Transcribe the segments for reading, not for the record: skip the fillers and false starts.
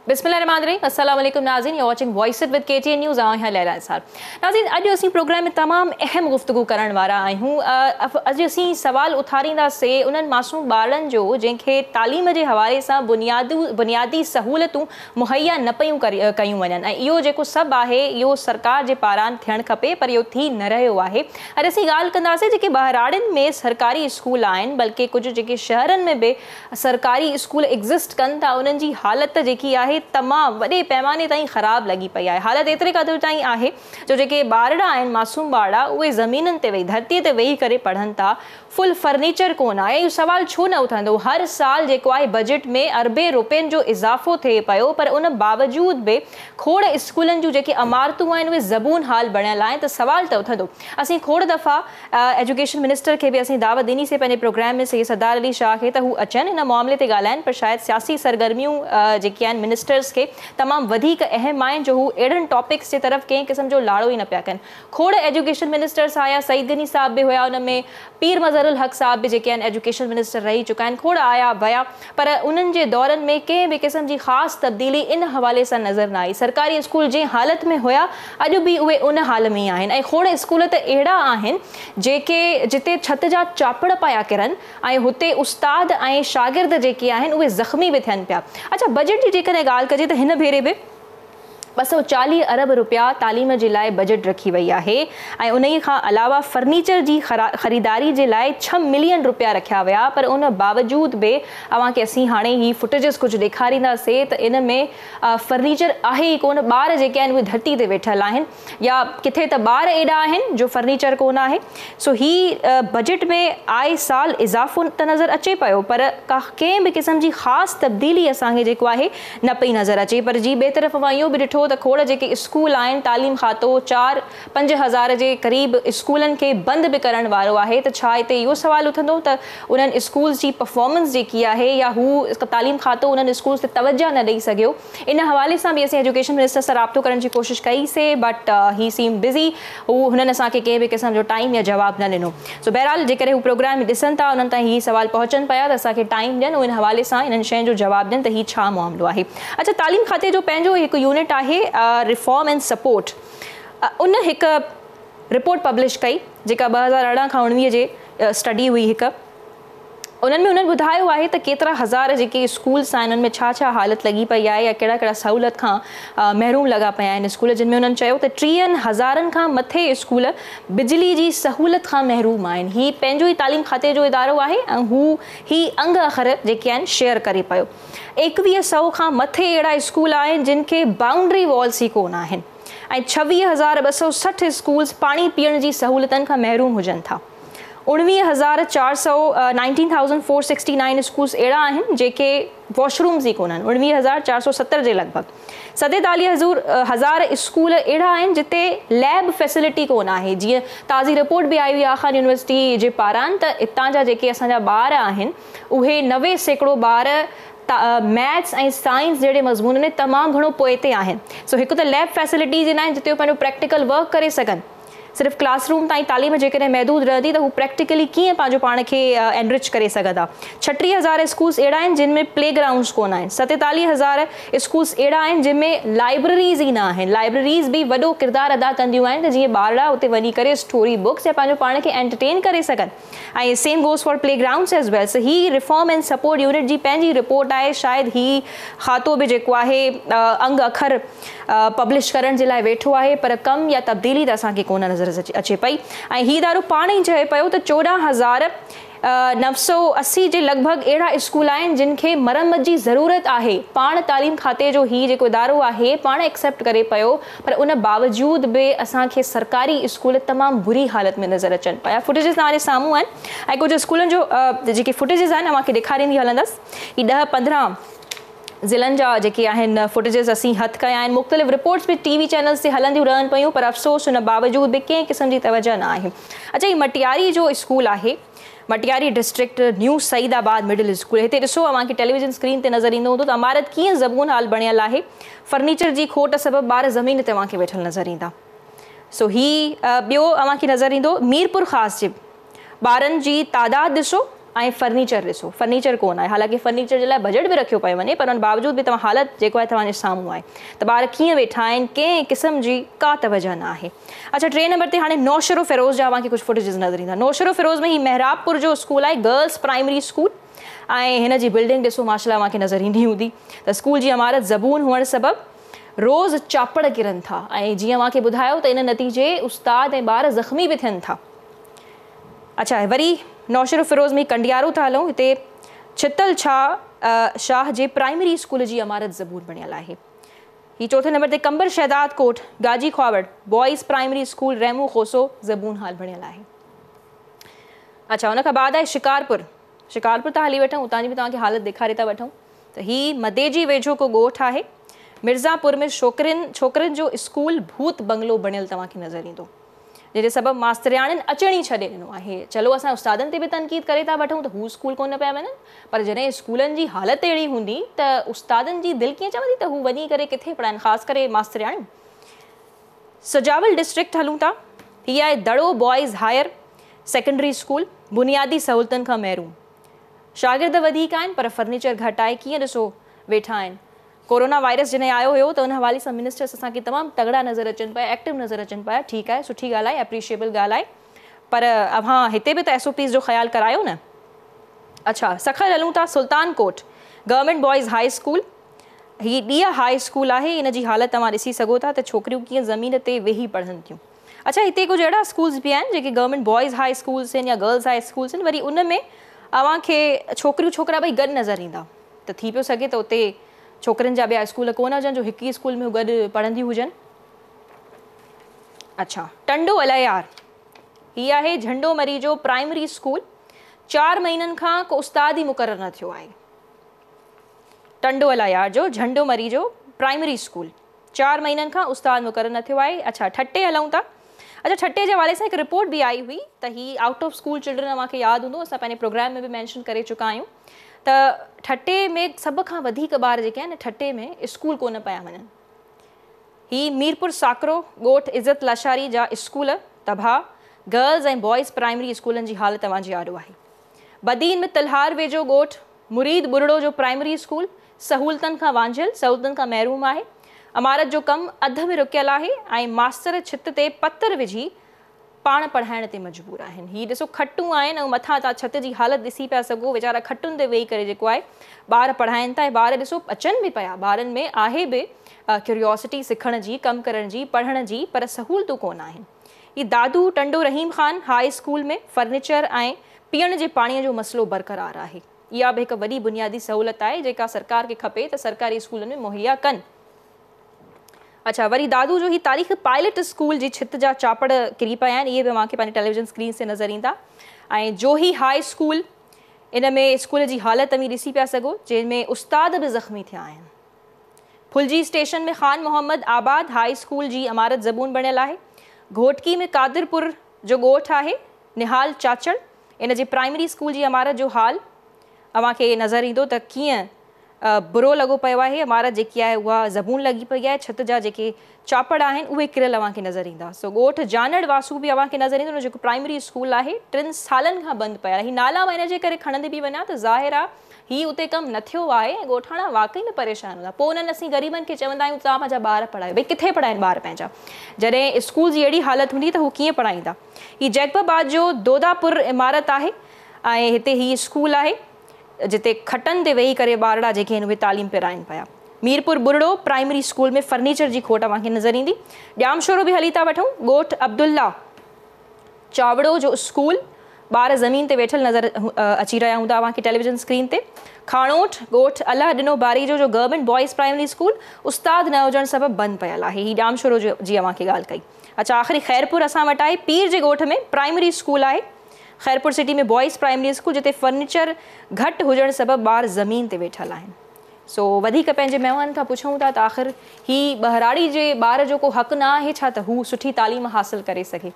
بسم الله الرحمن الرحيم السلام عليڪم ناظرين you watching voice it with K T N news آئون آهيان ليليٰ نثار ناظرين اڄ اسين پروگرام ۾ تمام اهم گفتگو ڪرڻ وارا آهيون اڄ اسين سوال اٿارينداسي انهن معصوم ٻارڙن جو جنهن کي تعليم جي حوالي سان بنيادي سهولتون مهيا نه پيون ڪيون وڃن ۽ اهو جيڪو سڀ آهي اهو سرڪار جي پاران ٿيڻ کپي پر اهو ٿي نه رهيو آهي اڄ اسين ڳالهه ڪنداسين جيڪي ٻهراڙين ۾ سرڪاري اسڪول آهن بلڪه ڪجهه جيڪي شهرن ۾ به سرڪاري اسڪول ايگزسٽ ڪن ٿا انهن جي حالت جيڪي آهي تمام وڏي پيماني تائين خراب لڳي پئي آهي حالت ايتري قدر تائين آهي جو جيڪي ٻارڙا آهن معصوم ٻارڙا اهي زمينن تي ويهي ڌرتي تي ويهي ڪري پڙهن ٿا فل فرنيچر ڪونه آهي اهو سوال ڇو نه اٿندو هر سال جيڪو آهي بجيٽ ۾ اربين روپين جو اضافو ٿئي پيو پر ان باوجود به کوڙ اسڪولن جون جيڪي عمارتون آهن اهي زبون حال بڻيل آهن ته سوال ته اٿندو اسين کوڙ دفعا ايجوڪيشن منسٽر کي به اسين دعوت ڏني سي پنهنجي پروگرام ۾ سيد سردار علي شاهه کي ته هو اچن ان معاملي تي ڳالهائن پر شايد سياسي سرگرميون جيڪي آهن منسٽرز کي تمام وڌيڪ اهم آهن جو هو اهڙن ٽاپڪس جي طرف ڪنهن قسم جو لاڙو ئي نه پيا ڪن کوڙ ايجوڪيشن منسٽرز آيا سعيد غني صاحب به هيا ان ۾ پير مظهر الحق صاحب به جيڪي آهن ايجوڪيشن منسٽر رهي چڪا آهن کوڙ آيا ويا پر انهن جي دورن ۾ ڪنهن به قسم جي خاص تبديلي ان حوالي سان نظر نه آئي. سرڪاري اسڪول جنهن حالت ۾ هيا اڄ به اهي ان حال ۾ ئي آهن ۽ کوڙ اسڪول ته اهڙا آهن جيڪي جتي ڇت جا چاپڙ پيا ڪرن ۽ هتي استاد ۽ شاگرد جيڪي آهن اهي زخمي به ٿين پيا. اڇا بجيٽ جي جيڪڏهن ڳالهه ڪجي ته هن ڀيري به 240 ارب رپيا تعليم جي لاء بجيٽ رکي وئي آهي ۽ انهي کان علاوه فرنيچر جي خريداري جي لاء 6 ملين رپيا رکيا ويا پر ان باوجود به اوهان کي اسين هاڻي هي فوٽيجز ڪجهه ڏيکارينداسي ته ان ۾ فرنيچر آهي ئي ڪونه ٻار جيڪي آهن اهي ڌرتي تي ويٺل آهن يا ڪٿي ته ٻار ايڏا آهن جو فرنيچر ڪونه آهي سو هي بجيٽ ۾ آئي سال اضافو ته نظر اچي پيو پر ڪا ڪنهن به قسم جي خاص تبديلي اسان کي جيڪو آهي نه پئي نظر اچي پر جي ٻئي طرف اوهان اهو به ڏٺو ته کوڙ جيڪي اسڪول آهن تعليم کاتو چار پنج هزار جي قريب اسڪولن کي بند به ڪرڻ وارو آهي ته ڇا هتي اهو سوال اٿندو ته انهن اسڪولز جي پرفارمنس جيڪي آهي يا هو تعليم کاتو انهن اسڪولز تي توجه نه ڏئي سگهيو ان حوالي سان به اسين ايجوڪيشن منسٽر سان رابطو ڪرڻ جي ڪوشش ڪئي سي بٽ هي سيم بزي هو هنن اسان کي ڪنهن به قسم جو ٽائيم يا جواب نه ڏنو سو بهرحال جيڪڏهن هو پروگرام ڏسن ٿا انهن تائين هي سوال پهچن پيا ته اسان کي ٽائيم ڏين ان حوالي سان انهن شين جو جواب ڏين ته هي ڇا معاملو آهي اڇا تعليم کاتي جو پنهنجو هڪ يونٽ آهي ريفارم اينڊ سپورٽ ان هڪ رپورٽ پبلش ڪئي جيڪا 2018 کان 19 جي اسٽڊي هئي هڪ انهن ۾ انهن ٻڌايو آهي ته ڪيترا هزار جيڪي اسڪولس آهن انهن ۾ ڇا ڇا حالت لڳي پئي آهي يا ڪهڙا ڪهڙا سهولت کان محروم لڳا پيا آهن اسڪول جن ۾ انهن چيو ته ٽيهن هزارن کان مٿي اسڪول بجلي جي سهولت کان محروم آهن هي پنهنجو ئي تعليم کاتي جو ادارو آهي ۽ هو هي انگ اکر جيڪي آهن شيئر ڪري پيو ايڪويهه سئو کان مٿي اهڙا اسڪول آهن جن کي بائونڊري والس ئي ڪونه آهن ۽ 26,260 اسڪولس پاڻي پيئڻ جي سهولتن کان محروم هجن ٿا. 19400، 19,469 اسڪولس اهڙا آهن جيڪي واش رومز ئي ڪونهن، 19470 جي لڳ ڀڳ 47 هزار اسڪول اهڙا آهن جتي ليب فيسلٽي ڪونه آهي، جيئن تازي رپورٽ به آئي هئي آغا خان يونيورسٽي جي پاران ته اتان جا جيڪي اسان جا ٻار آهن اهي 90% ٻار ميٿس ۽ سائنس جهڙي مضمون ۾ تمام گهڻو پوئتي آهن سو هڪ ته ليب فيسلٽيز ئي ناهن جتي هو پنهنجو پريڪٽيڪل ورڪ ڪري سگهن. صرف ڪلاس روم تائين تعليم جيڪڏهن محدود رهندي ته هو پريڪٽيڪلي ڪيئن پنهنجو پاڻ کي اينرچ ڪري سگهندا. 36 هزار اسڪولس اهڙا آهن جن ۾ پلي گرائونڊز ڪونه آهن. 47 هزار اسڪولس اهڙا آهن جن ۾ لائبرريز ئي نه آهن. لائبرريز به وڏو ڪردار ادا ڪنديون آهن ته جيئن ٻارڙا اتي وڃي ڪري اسٽوري بڪس يا پنهنجو پاڻ کي انٽرٽين ڪري سگهن. ۽ same goes for playgrounds as well so he reform and support unit جي پنهنجي رپورٽ آهي شايد هي کاتو به جيڪو آهي انگ اکر پبلش ڪرڻ جي لاء ويٺو آهي پر ڪم يا تبديلي ته اسان کي ڪونه نظر اچي پئي ۽ هي ادارو پاڻ ئي چئي پيو ته 14,980 جي لڳ ڀڳ اهڙا اسڪول آهن جن کي مرمت جي ضرورت آهي پاڻ تعليم کاتي جو هي جيڪو ادارو آهي پاڻ ايڪسيپٽ ڪري پيو پر ان باوجود به اسان کي سرڪاري اسڪول تمام بري حالت ۾ نظر اچن پيا. فوٽيجز توهان جي سامهون آهن ۽ ڪجهه اسڪولن جو جيڪي فوٽيجز آهن اوهان کي ڏيکاريندي هلندس. هي ڏهه 15 ضلعن جا جيڪي آهن فوٽيجز اسين هٿ ڪيا آهن. مختلف رپورٽس به ٽي وي چينلز تي هلنديون رهن پيون پر افسوس ان باوجود به ڪنهن قسم جي توجه نه آهي. اڇا هي مٽياري جو اسڪول آهي. Matiari district new Saeedabad middle school هتي ڏسو اوهان کي ٽيليويزن اسڪرين تي نظر ايندو هوندو ته عمارت ڪيئن زبون حال بڻيل آهي فرنيچر جي کوٽ سبب ٻار زمين تي اوهان کي ويٺل نظر ايندا سو هي ٻيو اوهان کي نظر ايندو ميرپور خاص جي ٻارن جي تعداد ڏسو ۽ فرنيچر ڏسو فرنيچر ڪونه آهي حالانڪه فرنيچر جي لاء بجيٽ به رکيو پيو وڃي پر ان باوجود به توهان حالت جيڪو آهي توهان جي سامهون آهي ته ٻار ڪيئن ويٺا آهن ڪنهن قسم جي ڪا توجه نه آهي. اڇا ٽئين نمبر تي هاڻي نوشهرو فيروز جا اوهان کي ڪجهه فوٽيجز نظر ايندا نوشهرو فيروز ۾ هي محراب پور جو اسڪول آهي گرلس پرائمري اسڪول ۽ هن جي بلڊنگ ڏسو ماشاءالله اوهان کي نظر ايندي هوندي ته اسڪول جي عمارت زبون هئڻ سبب روز چاپڙ ڪرن ٿا ۽ جيئن اوهان کي ٻڌايو ته ان نتيجي استاد ۽ ٻار زخمي به ٿين ٿا. اڇا وري نوشهروفيروز ۾ ڪنڊيارو ٿا هلون هتي ڇتل ڇا شاهه جي پرائمري اسڪول جي عمارت زبون بڻيل آهي. هي چوٿين نمبر تي Qambar Shahdad Kot Gaji Khahawar boys primary school Rahmo Khoso زبون حال بڻيل آهي. اڇا ان کان بعد آهي شڪارپور شڪارپور ٿا هلي وٺون اتان جي به توهان کي حالت ڏيکاري ٿا وٺون ته هي مديجي ويجهو ڪو ڳوٺ آهي مرزاپور ۾ ڇوڪرين ڇوڪرين جو اسڪول ڀوت بنگلو بڻيل توهان کي نظر ايندو. جنهن جي سبب ماسترياڻين اچڻ ئي ڇڏي ڏنو آهي. چلو اسان استادن تي به تنقيد ڪري ٿا وٺون ته هو اسڪول ڪونه پيا وڃن پر جڏهن اسڪولن جي حالت اهڙي هوندي ته استادن جي دل ڪيئن چوندي ته هو وڃي ڪري ڪٿي پڙهائن خاص ڪري ماسترياڻيون. سجاول ڊسٽرڪٽ هلون ٿا هي آهي دڙو بوائز هائر سيڪنڊري اسڪول بنيادي سهولتن کان محروم شاگرد وڌيڪ آهن پر فرنيچر گهٽ آهي ڪيئن ڏسو ويٺا آهن ڪورونا وائرس جڏهن آيو هيو ته ان حوالي سان منسٽرس اسان کي تمام تڳڙا نظر اچن پيا ايڪٽو نظر اچن پيا ٺيڪ آهي سٺي ڳالهه آهي اپريشيبل ڳالهه آهي پر اوهان هتي به ته ايس او پيز جو خيال ڪرايو نه اڇا سکر هلون ٿا سلطان ڪوٽ گورنمينٽ بوائز هاء اسڪول هي ڏيئا هاء اسڪول آهي ان جي حالت توهان ڏسي سگهو ٿا ته ڇوڪريون ڪيئن زمين تي ويهي پڙهن ٿيون اڇا هتي ڪجهه اهڙا اسڪولز به آهن جيڪي گورنمينٽ بوائز هاء اسڪولز آهن يا گرلز هاء اسڪولز آهن وري ان ۾ اوهان کي ڇوڪريون ڇوڪرا ٻئي گڏ نظر ايندا ته ٿي پيو سگهي ته اتي ڇوڪرين جا ٻيا اسڪول ڪونه هجن جو هڪ ئي اسڪول ۾ هو گڏ پڙهنديون هجن. اڇا ٽنڊو الهيار هي آهي جهنڊو مري جو پرائمري اسڪول چار مهينن کان ڪو استاد ئي مقرر نه ٿيو آهي. ٽنڊو الهيار جو جهنڊو مري جو پرائمري اسڪول. چار مهينن کان استاد مقرر نه ٿيو آهي. اڇا ٺٽي هلون ٿا. اڇا ٺٽي جي حوالي سان هڪ رپورٽ به آئي هئي ته هي آئوٽ آف اسڪول چلڊرن اوهان کي ياد هوندو اسان پنهنجي پروگرام ۾ به مينشن ڪري چڪا آهيون ته ٺٽي ۾ سڀ کان وڌيڪ ٻار جيڪي آهن ٺٽي ۾ اسڪول ڪونه پيا وڃن. هي ميرپور ساڪرو ڳوٺ عزت لاشاري جا اسڪول تباهه، گرلز ۽ بوائز پرائمري اسڪولن جي حالت اوهان جي آڏو آهي. بدين ۾ تلهار ويجهو ڳوٺ مريد ٻرڙو جو پرائمري اسڪول سهولتن کان وانجهيل، سهولتن کان محروم آهي. عمارت جو ڪم اڌ ۾ رڪيل آهي ۽ ماستر ڇت تي پتر وجهي پاڻ پڙهائڻ تي مجبور آهن. هي ڏسو کٽون آهن ۽ مٿان توهان ڇت جي حالت ڏسي پيا سگهو ويچارا کٽن تي ويهي ڪري جيڪو آهي ٻار پڙهائن ٿا ۽ ٻار ڏسو اچن به پيا ٻارن ۾ آهي به ڪيوريوسٽي سکڻ جي ڪم ڪرڻ جي پڙهڻ جي پر سهولتون ڪونه آهن. هي دادو ٽنڊو رحيم خان هاء اسڪول ۾ فرنيچر ۽ پيئڻ جي پاڻي جو مسئلو برقرار آهي. اها به هڪ وڏي بنيادي سهولت آهي جيڪا سرڪار کي کپي ته سرڪاري اسڪولن ۾ مهيا ڪن. اڇا وري دادو جو هي تاريخي پائلٽ اسڪول جي ڇت جا چاپڙ ڪري پيا آهن اهي به اوهان کي پنهنجي ٽيليويزن اسڪرين تي نظر ايندا ۽ جوهي هاء اسڪول ان ۾ اسڪول جي حالت اوهين ڏسي پيا سگهو جنهن ۾ استاد به زخمي ٿيا آهن. ڦلجي اسٽيشن ۾ خان محمد آباد هاء اسڪول جي عمارت زبون بڻيل آهي. گهوٽڪي ۾ قادرپور جو ڳوٺ آهي نهال چاچڙ ان جي پرائمري اسڪول جي عمارت جو حال اوهان کي نظر ايندو ته ڪيئن برو لڳو پيو آهي عمارت جيڪي آهي اها زبون لڳي پئي آهي ڇت جا جيڪي چاپڙ آهن اهي ڪريل اوهان کي نظر ايندا سو ڳوٺ جانڙ واسو به اوهان کي نظر ايندو ان جو جيڪو پرائمري اسڪول آهي ٽن سالن کان بند پيل آهي هي نالا مان ان جي ڪري کڻندي پئي وڃان ته ظاهر آهي هي اتي ڪم نه ٿيو آهي ۽ ڳوٺاڻا واقعي ۾ پريشان هوندا. پوء انهن اسين غريبن کي چوندا آهيون ته توهان پنهنجا ٻار پڙهايو. ڀئي ڪٿي پڙهائين ٻار پنهنجا؟ جڏهن اسڪول جي اهڙي حالت هوندي ته هو ڪيئن پڙهائيندا؟ هي جيڪب آباد جو دوداپور عمارت آهي ۽ هتي هي اسڪول آهي جتي کٽن تي ويهي ڪري ٻارڙا جيڪي آهن اهي تعليم پرائين پيا. Mirpur Buriro primary school ۾ furniture جي کوٽ اوهان کي نظر ايندي. ڄامشورو به هلي ٿا وٺون. ڳوٺ عبدالله. چاوڙو جو اسڪول، ٻار زمين تي ويٺل نظر اچي رهيا هوندا اوهان کي ٽيليويزن اسڪرين تي. کاڻوٺ، ڳوٺ الله ڏنو باريجو جو گورنمينٽ بوائز پرائمري اسڪول استاد نه هجڻ سبب بند پيل آهي. هي ڄامشورو جي اوهان کي ڳالهه ڪئي. اڇا آخري خيرپور اسان وٽ آهي. پير جي ڳوٺ ۾ پرائمري اسڪول آهي. Khairpur city ۾ boys primary school جتي فرنيچر گهٽ هجڻ سبب ٻار زمين تي ويٺل آهن. سو وڌيڪ پنهنجي مهمان کان پڇون ٿا ته آخر هي ٻهراڙي جي ٻار جو ڪو حق نه آهي ڇا ته هو سٺي تعليم حاصل ڪري سگهي.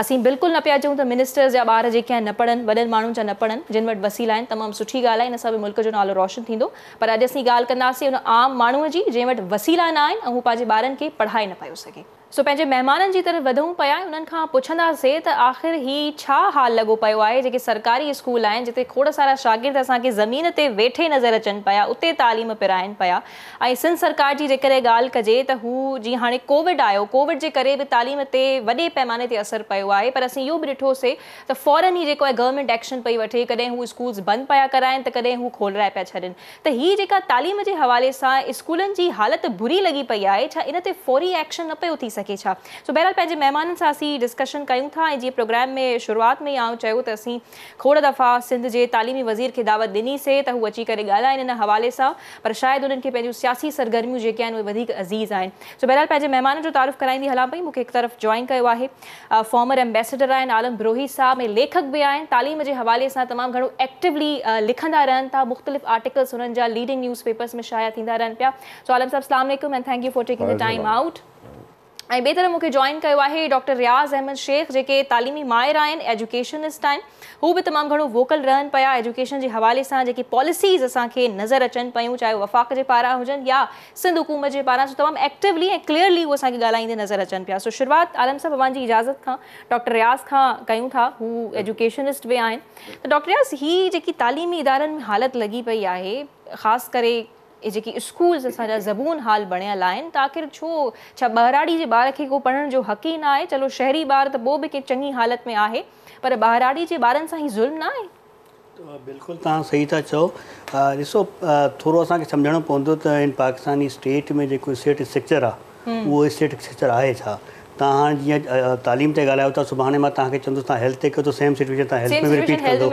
اسين بلڪل نه پيا چئون ته منسٽرز جا ٻار جيڪي آهن نه پڙهن، وڏن ماڻهن جا نه پڙهن، جن وٽ وسيلا آهن تمام سٺي ڳالهه آهي ان سان به ملڪ جو نالو روشن ٿيندو پر اڄ اسين ڳالهه ڪنداسين ان عام ماڻهو جي جنهن وٽ وسيلا نه آهن ۽ هو پنهنجي ٻارن کي پڙهائي نه پيو سگهي. سو پنهنجي مهمانن جي طرف وڌون پيا ۽ انهن کان پڇنداسين ته آخر هي ڇا حال لڳو پيو آهي جيڪي سرڪاري اسڪول آهن جتي کوڙ سارا شاگرد اسان کي زمين تي ويٺي نظر اچن پيا اتي تعليم پرائن پيا ۽ سنڌ سرڪار جي جيڪڏهن ڳالهه ڪجي ته هو جيئن هاڻي ڪووڊ آيو ڪووڊ جي ڪري به تعليم تي وڏي پيماني تي اثر پيو آهي پر اسين اهو به ڏٺو سي ته فورن ئي جيڪو آهي گورنمينٽ ايڪشن پئي وٺي ڪڏهن هو اسڪولز بند پيا ڪرائن ته ڪڏهن هو کولرائي پيا ڇڏن ته هي جيڪا تعليم جي حوالي سان اسڪولن جي حالت بري لڳي پئي آهي ڇا ان تي فوري ايڪشن نه پيو ٿي سگهي ڇا؟ سو بهرحال پنهنجي مهمانن سان اسين ڊسڪشن ڪيون ٿا ۽ جيئن پروگرام ۾ شروعات ۾ ئي آئون چيو ته اسين کوڙ دفعا سنڌ جي تعليمي وزير کي دعوت ڏني سي ته هو اچي ڪري ڳالهائين ان حوالي سان پر شايد انهن کي پنهنجون سياسي سرگرميون جيڪي آهن اهي وڌيڪ عزيز آهن سو بهرحال پنهنجي مهمانن جو تعارف ڪرائيندي هلان پئي مون کي هڪ طرف جوائن ڪيو آهي فارمر ايمبيسڊر آهن عالم بروهي صاحب ۽ ليکڪ به آهن تعليم جي حوالي سان تمام گهڻو ايڪٽيولي لکندا رهن ٿا مختلف آرٽيڪلس هنن جا ليڊنگ نيوز پيپرز ۾ شايع ٿيندا رهن پيا سو عالم صاحب السلام عليڪم and thank you for taking the time out ۽ ٻئي طرف مون کي جوائن ڪيو آهي ڊاڪٽر رياض احمد شيخ جيڪي تعليمي ماهر آهن ايجوڪيشنسٽ آهن هو به تمام گهڻو ووڪل رهن پيا ايجوڪيشن جي حوالي سان جيڪي پاليسيز اسان کي نظر اچن پيون چاهي وفاق جي پاران هجن يا سنڌ حڪومت جي پاران سو تمام ايڪٽيولي ۽ ڪليئرلي هو اسان کي ڳالهائيندي نظر اچن پيا سو شروعات عالم صاحب اوهان جي اجازت کان ڊاڪٽر رياض کان ڪيون ٿا هو ايجوڪيشنسٽ به آهن ته ڊاڪٽر رياض هي جيڪي تعليمي ادارن ۾ حالت لڳي پئي آهي خاص ڪري جيڪي اسڪولز اسان جا زبون حال بڻيل آهن ته آخر ڇو ڇا ٻهراڙي جي ٻار کي ڪو پڙهڻ جو حق ئي نه آهي چلو شهري ٻار ته پوء به ڪنهن چڱي حالت ۾ آهي پر ٻهراڙي جي ٻارن سان هي ظلم نه آهي؟ بلڪل توهان صحيح ٿا چئو ڏسو ٿورو اسان کي سمجهڻو پوندو ته هن پاڪستاني اسٽيٽ ۾ جيڪو اسٽيٽ اسٽرڪچر آهي اهو اسٽيٽ اسٽرڪچر آهي ڇا توهان هاڻي جيئن تعليم تي ڳالهايو ٿا سڀاڻي مان توهان کي چوندس توهان هيلٿ تي ڪيو ته سيم سچويشن توهان هيلٿ ۾ به رپيٽ ڪندو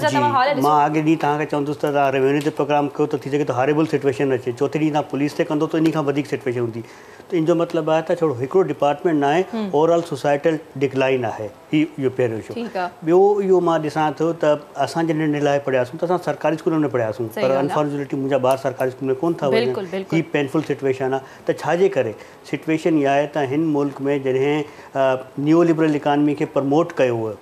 جي مان اڳئين ڏينهن توهان کي چوندس ته توهان روينيو تي پروگرام ڪيو ته ٿي سگهي ٿو هاريبل سچويشن اچي چوٿين ڏينهن توهان پوليس تي ڪندو ته انهي کان وڌيڪ سچويشن هوندي ته ان جو مطلب آهي ته ڇڙو هڪڙو ڊپارٽمينٽ نه آهي اوور آل سوسائٽل ڊڪلائن آهي هي اهو پهريون اشو. ٻيو اهو مان ڏسان ٿو ته اسان جڏهن ننڍي لاء پڙهياسون ته اسان سرڪاري اسڪولن ۾ پڙهياسون پر انفارچونيٽلي منهنجا ٻار سرڪاري اسڪول ۾ ڪونه ٿا وڃن هي پينفل سچويشن آهي ته ڇا جي ڪري سچويشن اها آهي ته هن ملڪ ۾ جڏهن نيو لبرل اڪانمي کي پروموٽ ڪيو ويو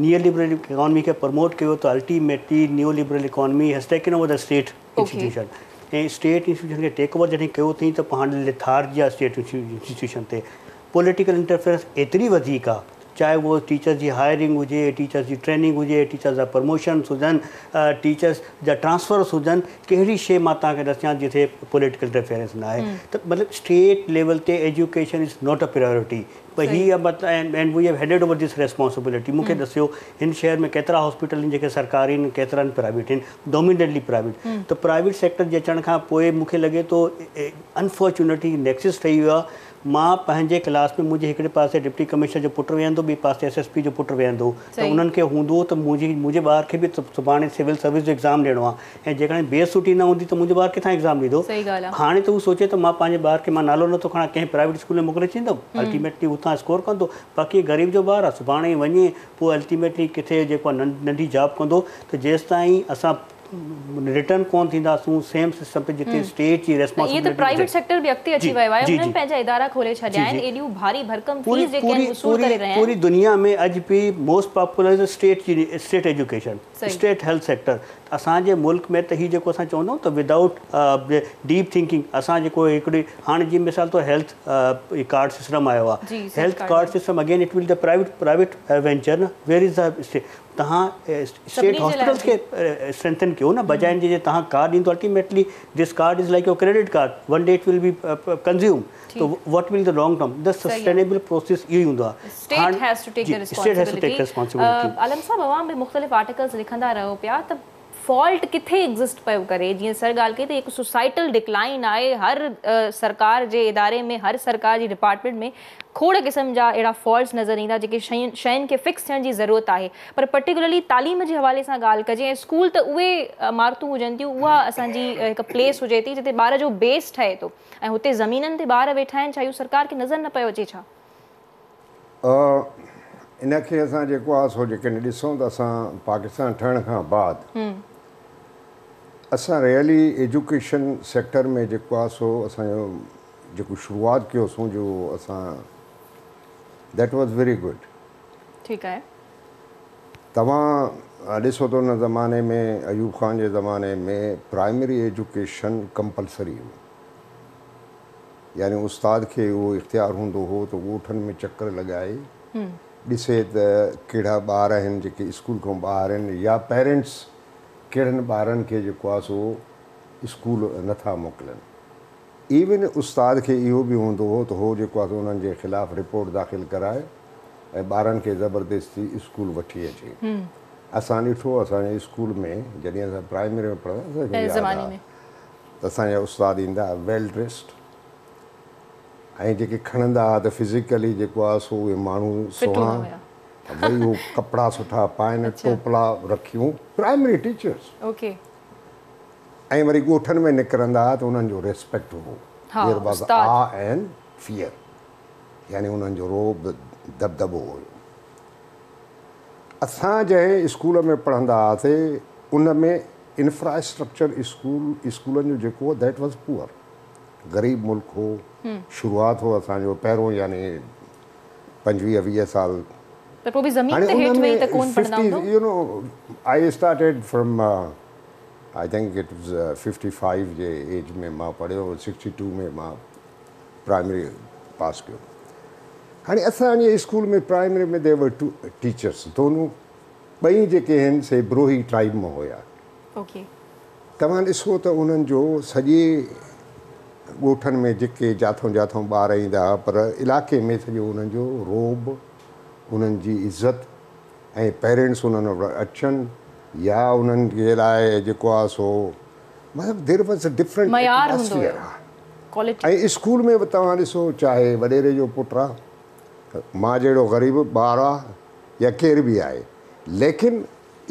نيو لبرل اڪانمي کي پروموٽ ڪيو ته ultimately neo liberal economy has taken over the state institution ۽ state institution کي ٽيڪ اوور جڏهن ڪيو اٿئي ته پاڻ ليٿارجي آهي اسٽيٽ انسٽيٽيوشن تي پوليٽيڪل انٽرفيئرنس ايتري وڌيڪ آ چاهي اهو ٽيچرز جي هائرنگ هجي، ٽيچرز جي ٽريننگ هجي، ٽيچرز جا پروموشنس هجن، ٽيچرز جا ٽرانسفرس هجن، ڪهڙي شيء مان توهان کي ڏسيان جتي پوليٽيڪل انٽرفيئرنس نه آهي ته مطلب اسٽيٽ ليول تي education is not a priority پر هي مطلب and we have handed over this responsibility مون کي ڏسيو هن شهر ۾ ڪيترا هاسپيٽل آهن جيڪي سرڪاري آهن ڪيترا آهن پرائيويٽ آهن ڊوميننٽلي پرائيويٽ ته پرائيويٽ سيڪٽر جي اچڻ کان پوء مون کي لڳي ٿو انفارچونيٽلي نيڪسس ٺهي ويو آهي مان پنهنجي ڪلاس ۾ منهنجي هڪڙي پاسي ڊپٽي ڪمشنر جو پٽ ويهندو ٻئي پاسي ايس ايس پي جو پٽ ويهندو ته انهن کي هوندو ته منهنجي منهنجي ٻار کي به سڀاڻي سول سروس جو ايگزام ڏيڻو آهي ۽ جيڪڏهن بيس سٺي نه هوندي ته منهنجو ٻار ڪٿان ايگزام ڏيندو هاڻي ته هو سوچي ته مان پنهنجي ٻار کي مان نالو نٿو کڻان ڪنهن پرائيويٽ اسڪول ۾ موڪلي ڇڏيندم الٽيميٽلي هتان اسڪور ڪندو باقي غريب جو ٻار آهي سڀاڻي وڃي پوء الٽيميٽلي ڪٿي جيڪو آهي ننڍي جاب ڪندو ته جيستائين اسان ريٽرن ڪون ٿينداسون سيم سسٽم تي جتي اسٽيٽ جي ائين ته ريسپانسبلٽي پرائيويٽ سيڪٽر به اڳتي اچي ويو آهي انهن پنهنجا ادارا کولي ڇڏيا آهن ايڏيون ڀاري ڀرڪم فيس جيڪي آهن وصول ڪري رهيا آهن. پوري دنيا ۾ اڄ به موسٽ پاپولر از اسٽيٽ جي state education state health sector اسان جي ملڪ ۾ ته هي جيڪو اسان چوندا آهيون ته ودائوٽ ڊيپ ٿنڪنگ اسان جيڪو هڪڙي هاڻي جيئن مثال طور هيلٿ ڪارڊ سسٽم آيو آهي health card system again it will the private private venture نه ويئر از the state توهان اسٽيٽ هاسپيٽلز کي اسٽرينٿن ڪيو نه بجاء ان جي جي توهان ڪارڊ ڏيندو ultimately this card is like your credit card one day it will be consume ته what will the long term the sustainable process اهو ئي هوندو آهي state has to take the responsibility عالم صاحب اوهان به مختلف آرٽيڪلز لکندا رهو پيا ته فالٽ ڪٿي ايگزسٽ پيو ڪري جيئن سر ڳالهه ڪئي ته هڪ سوسائٽل ڊڪلائن آهي هر سرڪار جي اداري ۾ هر سرڪار جي ڊپارٽمينٽ ۾ کوڙ قسم جا اهڙا فالٽس نظر ايندا جيڪي شين شين کي فڪس ٿيڻ جي ضرورت آهي پر پرٽيڪولرلي تعليم جي حوالي سان ڳالهه ڪجي ۽ اسڪول ته اهي عمارتون هجن ٿيون اها اسان جي هڪ پليس هجي ٿي جتي ٻار جو بيس ٺهي ٿو ۽ هتي زمينن تي ٻار ويٺا آهن ڇا اهو سرڪار کي نظر نه پيو اچي ڇا؟ ان کي اسان جيڪو آهي سو جيڪڏهن ڏسون ته اسان پاڪستان ٺهڻ کان بعد اسان ريئلي ايجوڪيشن سيڪٽر ۾ جيڪو آهي سو اسان جو جيڪو شروعات ڪيوسون جو اسان that was very good. ٺيڪ آهي. توهان ڏسو ته ان زماني ۾ ايوب خان جي زماني ۾ پرائمري ايجوڪيشن ڪمپلسري هئي. يعني استاد کي اهو اختيار هوندو هو ته ڳوٺن ۾ چڪر لڳائي ڏسي ته ڪهڙا ٻار آهن جيڪي اسڪول کان ٻاهر آهن يا پيرنٽس ڪهڙن ٻارن کي جيڪو آهي سو اسڪول نٿا موڪلن. ايون استاد کي اهو به هوندو هو ته هو جيڪو آهي سو انهن جي خلاف رپورٽ داخل ڪرائي ۽ ٻارن کي زبردستي اسڪول وٺي اچي. اسان ڏٺو اسان جي اسڪول ۾ جڏهن اسان پرائمري ۾ پڙهندا اسان کي ياد آهي ته اسان جا استاد ايندا ويل ڊريسڊ ۽ جيڪي کڻندا هئا ته فزيڪلي جيڪو آهي سو اهي ماڻهو سهڻا وري اهو ڪپڙا سٺا پائن ٽوپلا رکيون پرائمري ٽيچرس ۽ وري ڳوٺن ۾ نڪرندا هئا ته انهن جو ريسپيڪٽ هو there was awe and fear يعني انهن جو رعب دٻدٻو هيو. اسان جنهن اسڪول ۾ پڙهندا هئاسي ان ۾ انفراسٽرڪچر اسڪول اسڪولن جو جيڪو هو that was poor غريب ملڪ هو شروعات هو اسان جو پهريون يعني 25 20 سال ته پوء به زمين تي هيٺ ويهي ته ڪونه پڙهندا هوندو. You know I started from I think it was 55 جي ايج ۾ مان پڙهيو 62 ۾ مان پرائمري پاس ڪيو. هاڻي اسان جي school ۾ primary ۾ there were two teachers دونو ٻئي جيڪي آهن سي بروهي ٽرائيب مان هيا. اوڪي. توهان ڏسو ته انهن جو سڄي ڳوٺن ۾ جيڪي جاٿون جاٿون ٻار ايندا هئا پر علائقي ۾ سڄو انهن جو رعب انهن جي عزت ۽ پيرنٽس انهن وٽ اچن يا انهن جي لاء جيڪو آهي سو مطلب دير واز ا ڊفرنٽ معيار هوندو هيو. ۽ اسڪول ۾ به توهان ڏسو چاهي وڏيري جو پٽ آ، مان جهڙو غريب ٻار آ يا ڪير به آهي ليڪن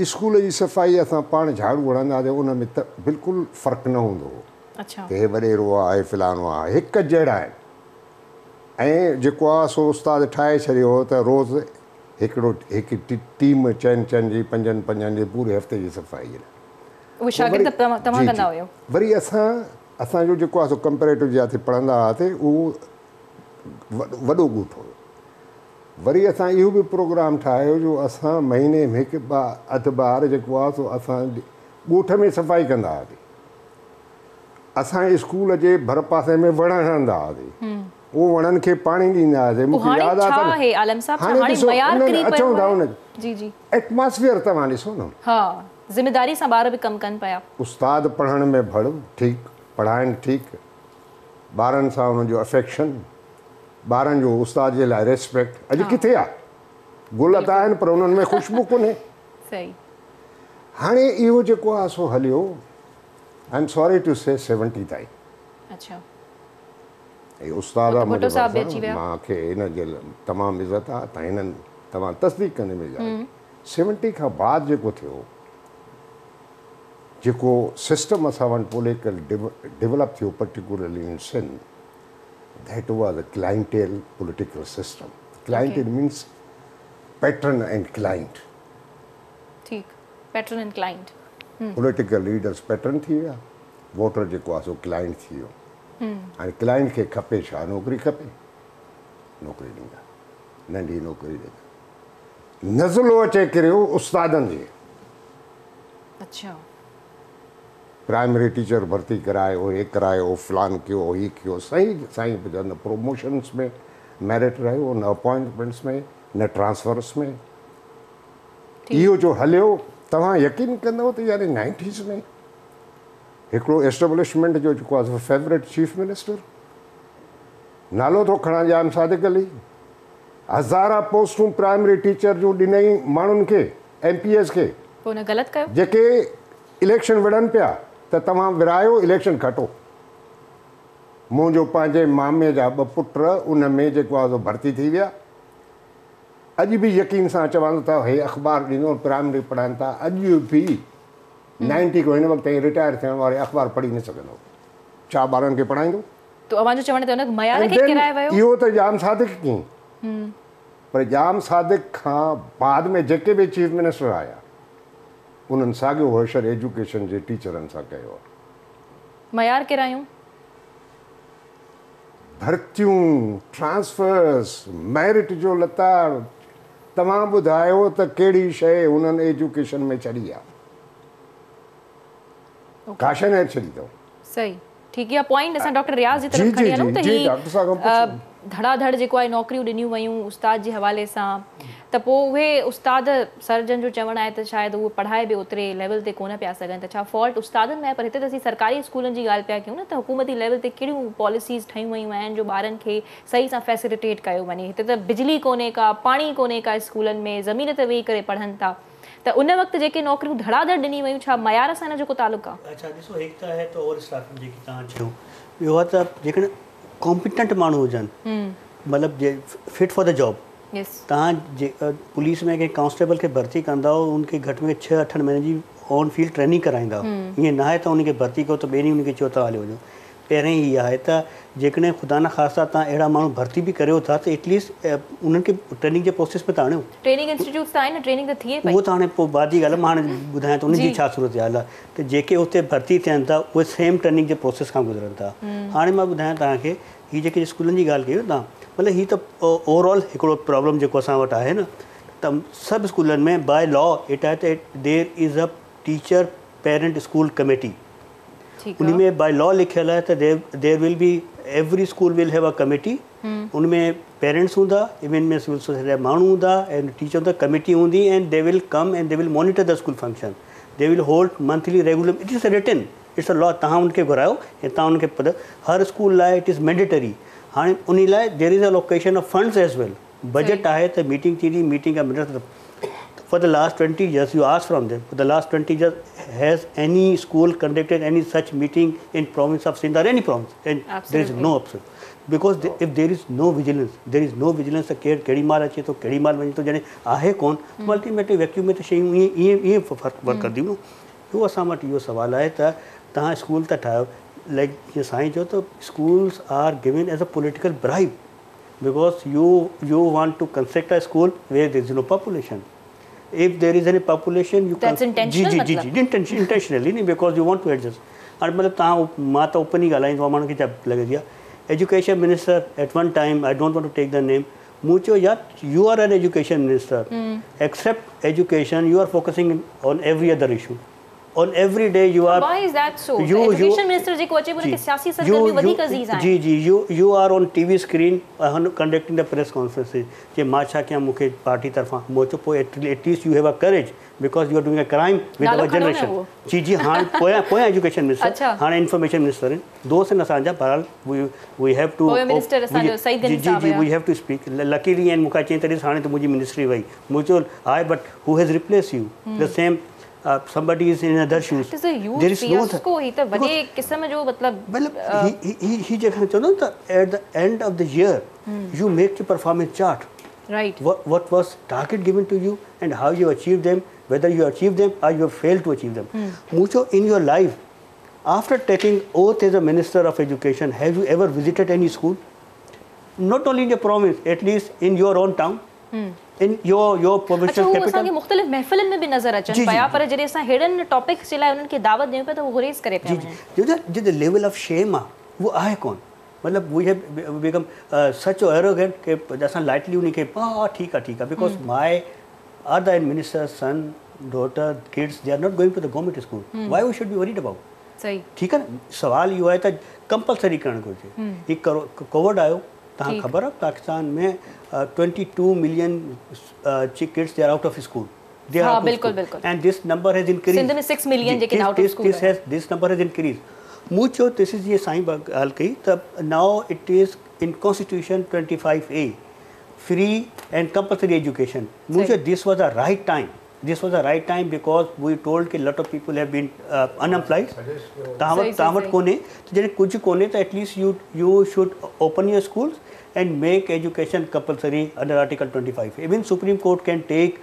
اسڪول جي صفائي اسان پاڻ جهاڙو هڻندا هئاسين ان ۾ ته بلڪل فرق نه هوندو هو ته هي وڏيرو آ هي فلاڻو آ هڪ جهڙا آهن ۽ جيڪو آ سو استاد ٺاهي ڇڏيو هو ته روز هڪڙو هڪ ٽيم چئن چئن جي پنجن پنجن جي پوري هفتي جي صفائي جي لاء اهي شاگرد توهان ڪندا هيو؟ وري اسان اسان جو جيڪو آهي سو ڪمپيريٽو جاتي پڙهندا هئاسي اهو وڏو ڳوٺ هيو. وري اسان اهو به پروگرام ٺاهيو جو اسان مهيني ۾ هڪ ٻه اڌ ٻار جيڪو آهي سو اسان ڳوٺ ۾ صفائي ڪندا هئاسي. اسان اسڪول جي ڀر پاسي ۾ وڻ هڻندا هئاسي. اهو وڻن کي پاڻي ڏيندا هئاسي. مون کي ياد آهي ته هاڻي ڏسو اچون ٿا ان ايٽماسفيئر توهان ڏسو نه. ها ذميداري سان ٻار به ڪم ڪن پيا. استاد پڙهڻ ۾ ڀڙ ٺيڪ، پڙهائن ٺيڪ، ٻارن سان انهن جو افيڪشن، ٻارن جو استاد جي لاء ريسپيڪٽ اڄ ڪٿي آ؟ گل ته آهن پر انهن ۾ خوشبو ڪونهي. صحيح. هاڻي اهو جيڪو آ سو هليو I am sorry to say 70 تائين. اڇا. هي استاد آ منهنجي ڀرسان مان کي هن جي تمام عزت آ ته هنن توهان تصديق ڪندي منهنجي ڳالهه 70 کان بعد جيڪو ٿيو جيڪو سسٽم اسان وٽ پوليٽيڪل ڊولپ ٿيو particularly in Sindh that was a clientele political system clientele means patron and client ٺيڪ patron and client political leaders patron ٿي ويا ووٽر جيڪو آ سو ڪلائنٽ ٿي ويو هاڻي ڪلائنٽ کي کپي ڇا نوڪري کپي نوڪري ڏيندا ننڍي نوڪري ڏيندا نزلو اچي ڪريو استادن جي. اڇا. پرائمري ٽيچر ڀرتي ڪرائي او هي ڪرائي او فلان ڪيو او هي ڪيو سائين سائين نه پروموشنس ۾ ميرٽ رهيو نه اپوائنٽمينٽس ۾ نه ٽرانسفرس ۾ اهو جو هليو توهان يقين ڪندؤ ته يعني نائنٽيز ۾ هڪڙو ايسٽبلشمينٽ جو جيڪو آهي فيورٽ چيف منسٽر نالو ٿو کڻان ڄام صادق علي هزارها پوسٽون پرائمري ٽيچر جون ڏنئي ماڻهن کي ايم پي ايز کي. پوء هن غلط ڪيو. جيڪي اليڪشن وڙهن پيا ته توهان وڙهايو اليڪشن کٽو. منهنجو پنهنجي مامي جا ٻه پٽ ان ۾ جيڪو آهي سو ڀرتي ٿي ويا. اڄ به يقين سان چوان ٿو ته هي اخبار ڏيندو پرائمري پڙهائن ٿا اڄ به نائنٽي کان هن وقت تائين رٽائر ٿيڻ واري اخبار پڙهي نه سگهندو. ڇا ٻارن کي پڙهائيندو؟ ته اوهان جو چوڻ ته ان معيار کي ڪيرايو ويو. اهو ته ڄام صادق ڪيئي پر ڄام صادق کان بعد ۾ جيڪي به چيف منسٽر آيا انهن ساڳيو حشر ايجوڪيشن جي ٽيچرن سان ڪيو آهي. معيار ڪيرايون. ڀرتيون، ٽرانسفرس، ميرٽ جو لتاڙ، توهان ٻڌايو ته ڪهڙي شيء هنن ايجوڪيشن ۾ ڇڏي آهي؟ ڪا شيء ناهي ڇڏي اٿئون. صحيح. ٺيڪ اها پوائنٽ اسان ڊاڪٽر رياض جي طرف کڻي هلون ته هي ڌڙا ڌڙ جيڪو آهي نوڪريون ڏنيون ويون استاد جي حوالي سان ته پوء اهي استاد سر جن جو چوڻ آهي ته شايد اهي پڙهائي به اوتري ليول تي ڪونه پيا سگهن ته ڇا فالٽ استادن ۾ آهي پر هتي ته اسين سرڪاري اسڪولن جي ڳالهه پيا ڪيون نه ته حڪومتي ليول تي ڪهڙيون پاليسيز ٺهيون ويون آهن جو ٻارن کي صحيح سان فيسليٽيٽ ڪيو وڃي هتي ته بجلي ڪونهي ڪا پاڻي ڪونهي ڪا اسڪولن ۾ زمين تي ويهي ڪري پڙهن ٿا ته ان وقت جيڪي نوڪريون ڌڙا ڌڙ ڏني ويون ڇا معيار سان ان جو ڪو تعلق آهي؟ اڇا ڏسو هڪ ته آهي ته اوور اسٽافنگ جيڪي توهان چيو ٻيو آهي ته جيڪڏهن ڪامپيٽنٽ ماڻهو هجن مطلب جي فٽ فار the job توهان جي پوليس ۾ ڪنهن ڪانسٽيبل کي ڀرتي ڪندؤ ان کي گهٽ ۾ گهٽ ڇهه اٺن مهينن جي آن فيلڊ ٽريننگ ڪرائيندا ائين ناهي ته ان کي ڀرتي ڪيو ته ٻئي ڏينهن ان کي چئو ته هليو وڃو پهرين هي آهي ته جيڪڏهن خدا نخواسته توهان اهڙا ماڻهو ڀرتي به ڪريو ٿا ته ايٽ ليسٽ انهن کي ٽريننگ جي پروسيس ۾ ته آڻيو. ٽريننگ انسٽيٽيوٽس ته آهن نه ٽريننگ ته ٿئي پئي. اهو ته هاڻي پوء بعد جي ڳالهه آهي مان هاڻي ٻڌايان ٿو انهن جي ڇا صورتحال آهي ته جيڪي اتي ڀرتي ٿين ٿا اهي سيم ٽريننگ جي پروسيس کان گذرن ٿا. هاڻي مان ٻڌايان توهان کي هي جيڪي اسڪولن جي ڳالهه ڪئي توهان مطلب هي ته اوور آل هڪڙو پرابلم جيڪو اسان وٽ آهي نه ته سڀ اسڪولن ۾ باء لا it آهي ته there is a teacher parent school committee ان ۾ باء لا لکيل آهي ته there will be every school will have a committee in ۾ parents هوندا ان ۾ سول سوسائٽي جا ماڻهو هوندا ۽ ٽيچر هوندا ڪميٽي هوندي and they will come and they will monitor the school function they will hold monthly regular it is written it's a law توهان ان کي گهرايو ۽ توهان ان کي هر اسڪول لاء it is mandatory هاڻي ان لاء there is allocation of funds as well budget آهي ته ميٽنگ ٿيندي ميٽنگ جا minutes For the last 20 years you ask from them for the last 20 years has any school conducted any such meeting in province of Sindh or any province and there is no option because if there is no vigilance there is no vigilance ته ڪير ڪهڙي مهل اچي ٿو ڪهڙي مهل وڃي ٿو جڏهن آهي ڪون الٽيميٽلي ويڪيوم ۾ ته شيون ائين ائين ائين فرق ورڪ ڪنديون نه اهو اسان وٽ اهو سوال آهي ته توهان اسڪول ٿا ٺاهيو لائڪ جيئن سائين چيو ته schools are given as a political bribe because you you want to construct a school where there is no population if there is any population you That's intentional جي جي جي intentionally نه because you want to adjust هاڻي مطلب توهان مان ته open ئي ڳالهائيندو آهيان ماڻهن کي ڇا لڳندي آهي education minister at one time I don't want to take the name مون چيو يار you are an education minister except education you are focusing on every other issue on every day you are Why is that so? Education minister جيڪو اچي ان کي سياسي سرگرميون وڌيڪ عزيز آهن. جي جي you you are on T V screen conducting the press conferences چي مان ڇا ڪيان مون کي پارٽي طرفان مون چيو پوء at least you have a courage because you are doing a crime with our generation جي جي هاڻ پويان پويان ايجوڪيشن منسٽر هاڻي انفارميشن منسٽر آهن دوست آهن اسان جا بهرحال we have two پويون منسٽر اسان جو سعيد غني صاحب جي جي we have to speak luckily آهن مون کان چيائين ته ڏس هاڻي ته منهنجي منسٽري وئي مون چيو آهي but who has replace you the same somebody is in other shoes It is a huge there is no fiasco هي ته وڏي قسم جو مطلب مطلب هي هي هي جيڪڏهن چوندو نه ته at the end of the year you make your performance chart right what was target given to you and how you achieved them whether you achieved them or you have failed to achieve them مون چيو in your life after taking oath as a minister of education have you ever visited any school not only in your province at least in your own town in your your provincial اڇا هو capital اسان کي مختلف محفلن ۾ به نظر اچن پيا پر جڏهن اسان ههڙن ٽاپڪس جي لاء انهن کي دعوت ڏيون پيا ته هو گريز ڪري پيا وڃن. جي جي جو ليول آف شيم آ اهو آهي ڪون مطلب we have become such arrogant ڪي اسان لائٽلي انهي کي ها ٺيڪ آ ٺيڪ آ because my are the minister son daughter kids they are not going to the government school why we should be worried about صحيح ٺيڪ آ نه سوال اهو آهي ته ڪمپلسري ڪرڻ گهرجي هي ڪووڊ آيو توهان خبر آ Pakistan ۾ 22 million kids they are out of school they are out of school and this number has increase Sindh ۾ 6 million جيڪي out of school this has this number has increase مون چيو دس از جيئن سائين ڳالهه ڪئي ته now it is in constitution 25 A free and compulsory education مون چيو this was a right time this was a right time because we told K lot of people have been unemployed توهان وٽ توهان وٽ ڪونهي ته جڏهن ڪجهه ڪونهي ته at least you you should open your schools and make education compulsory under article 25 even supreme court can take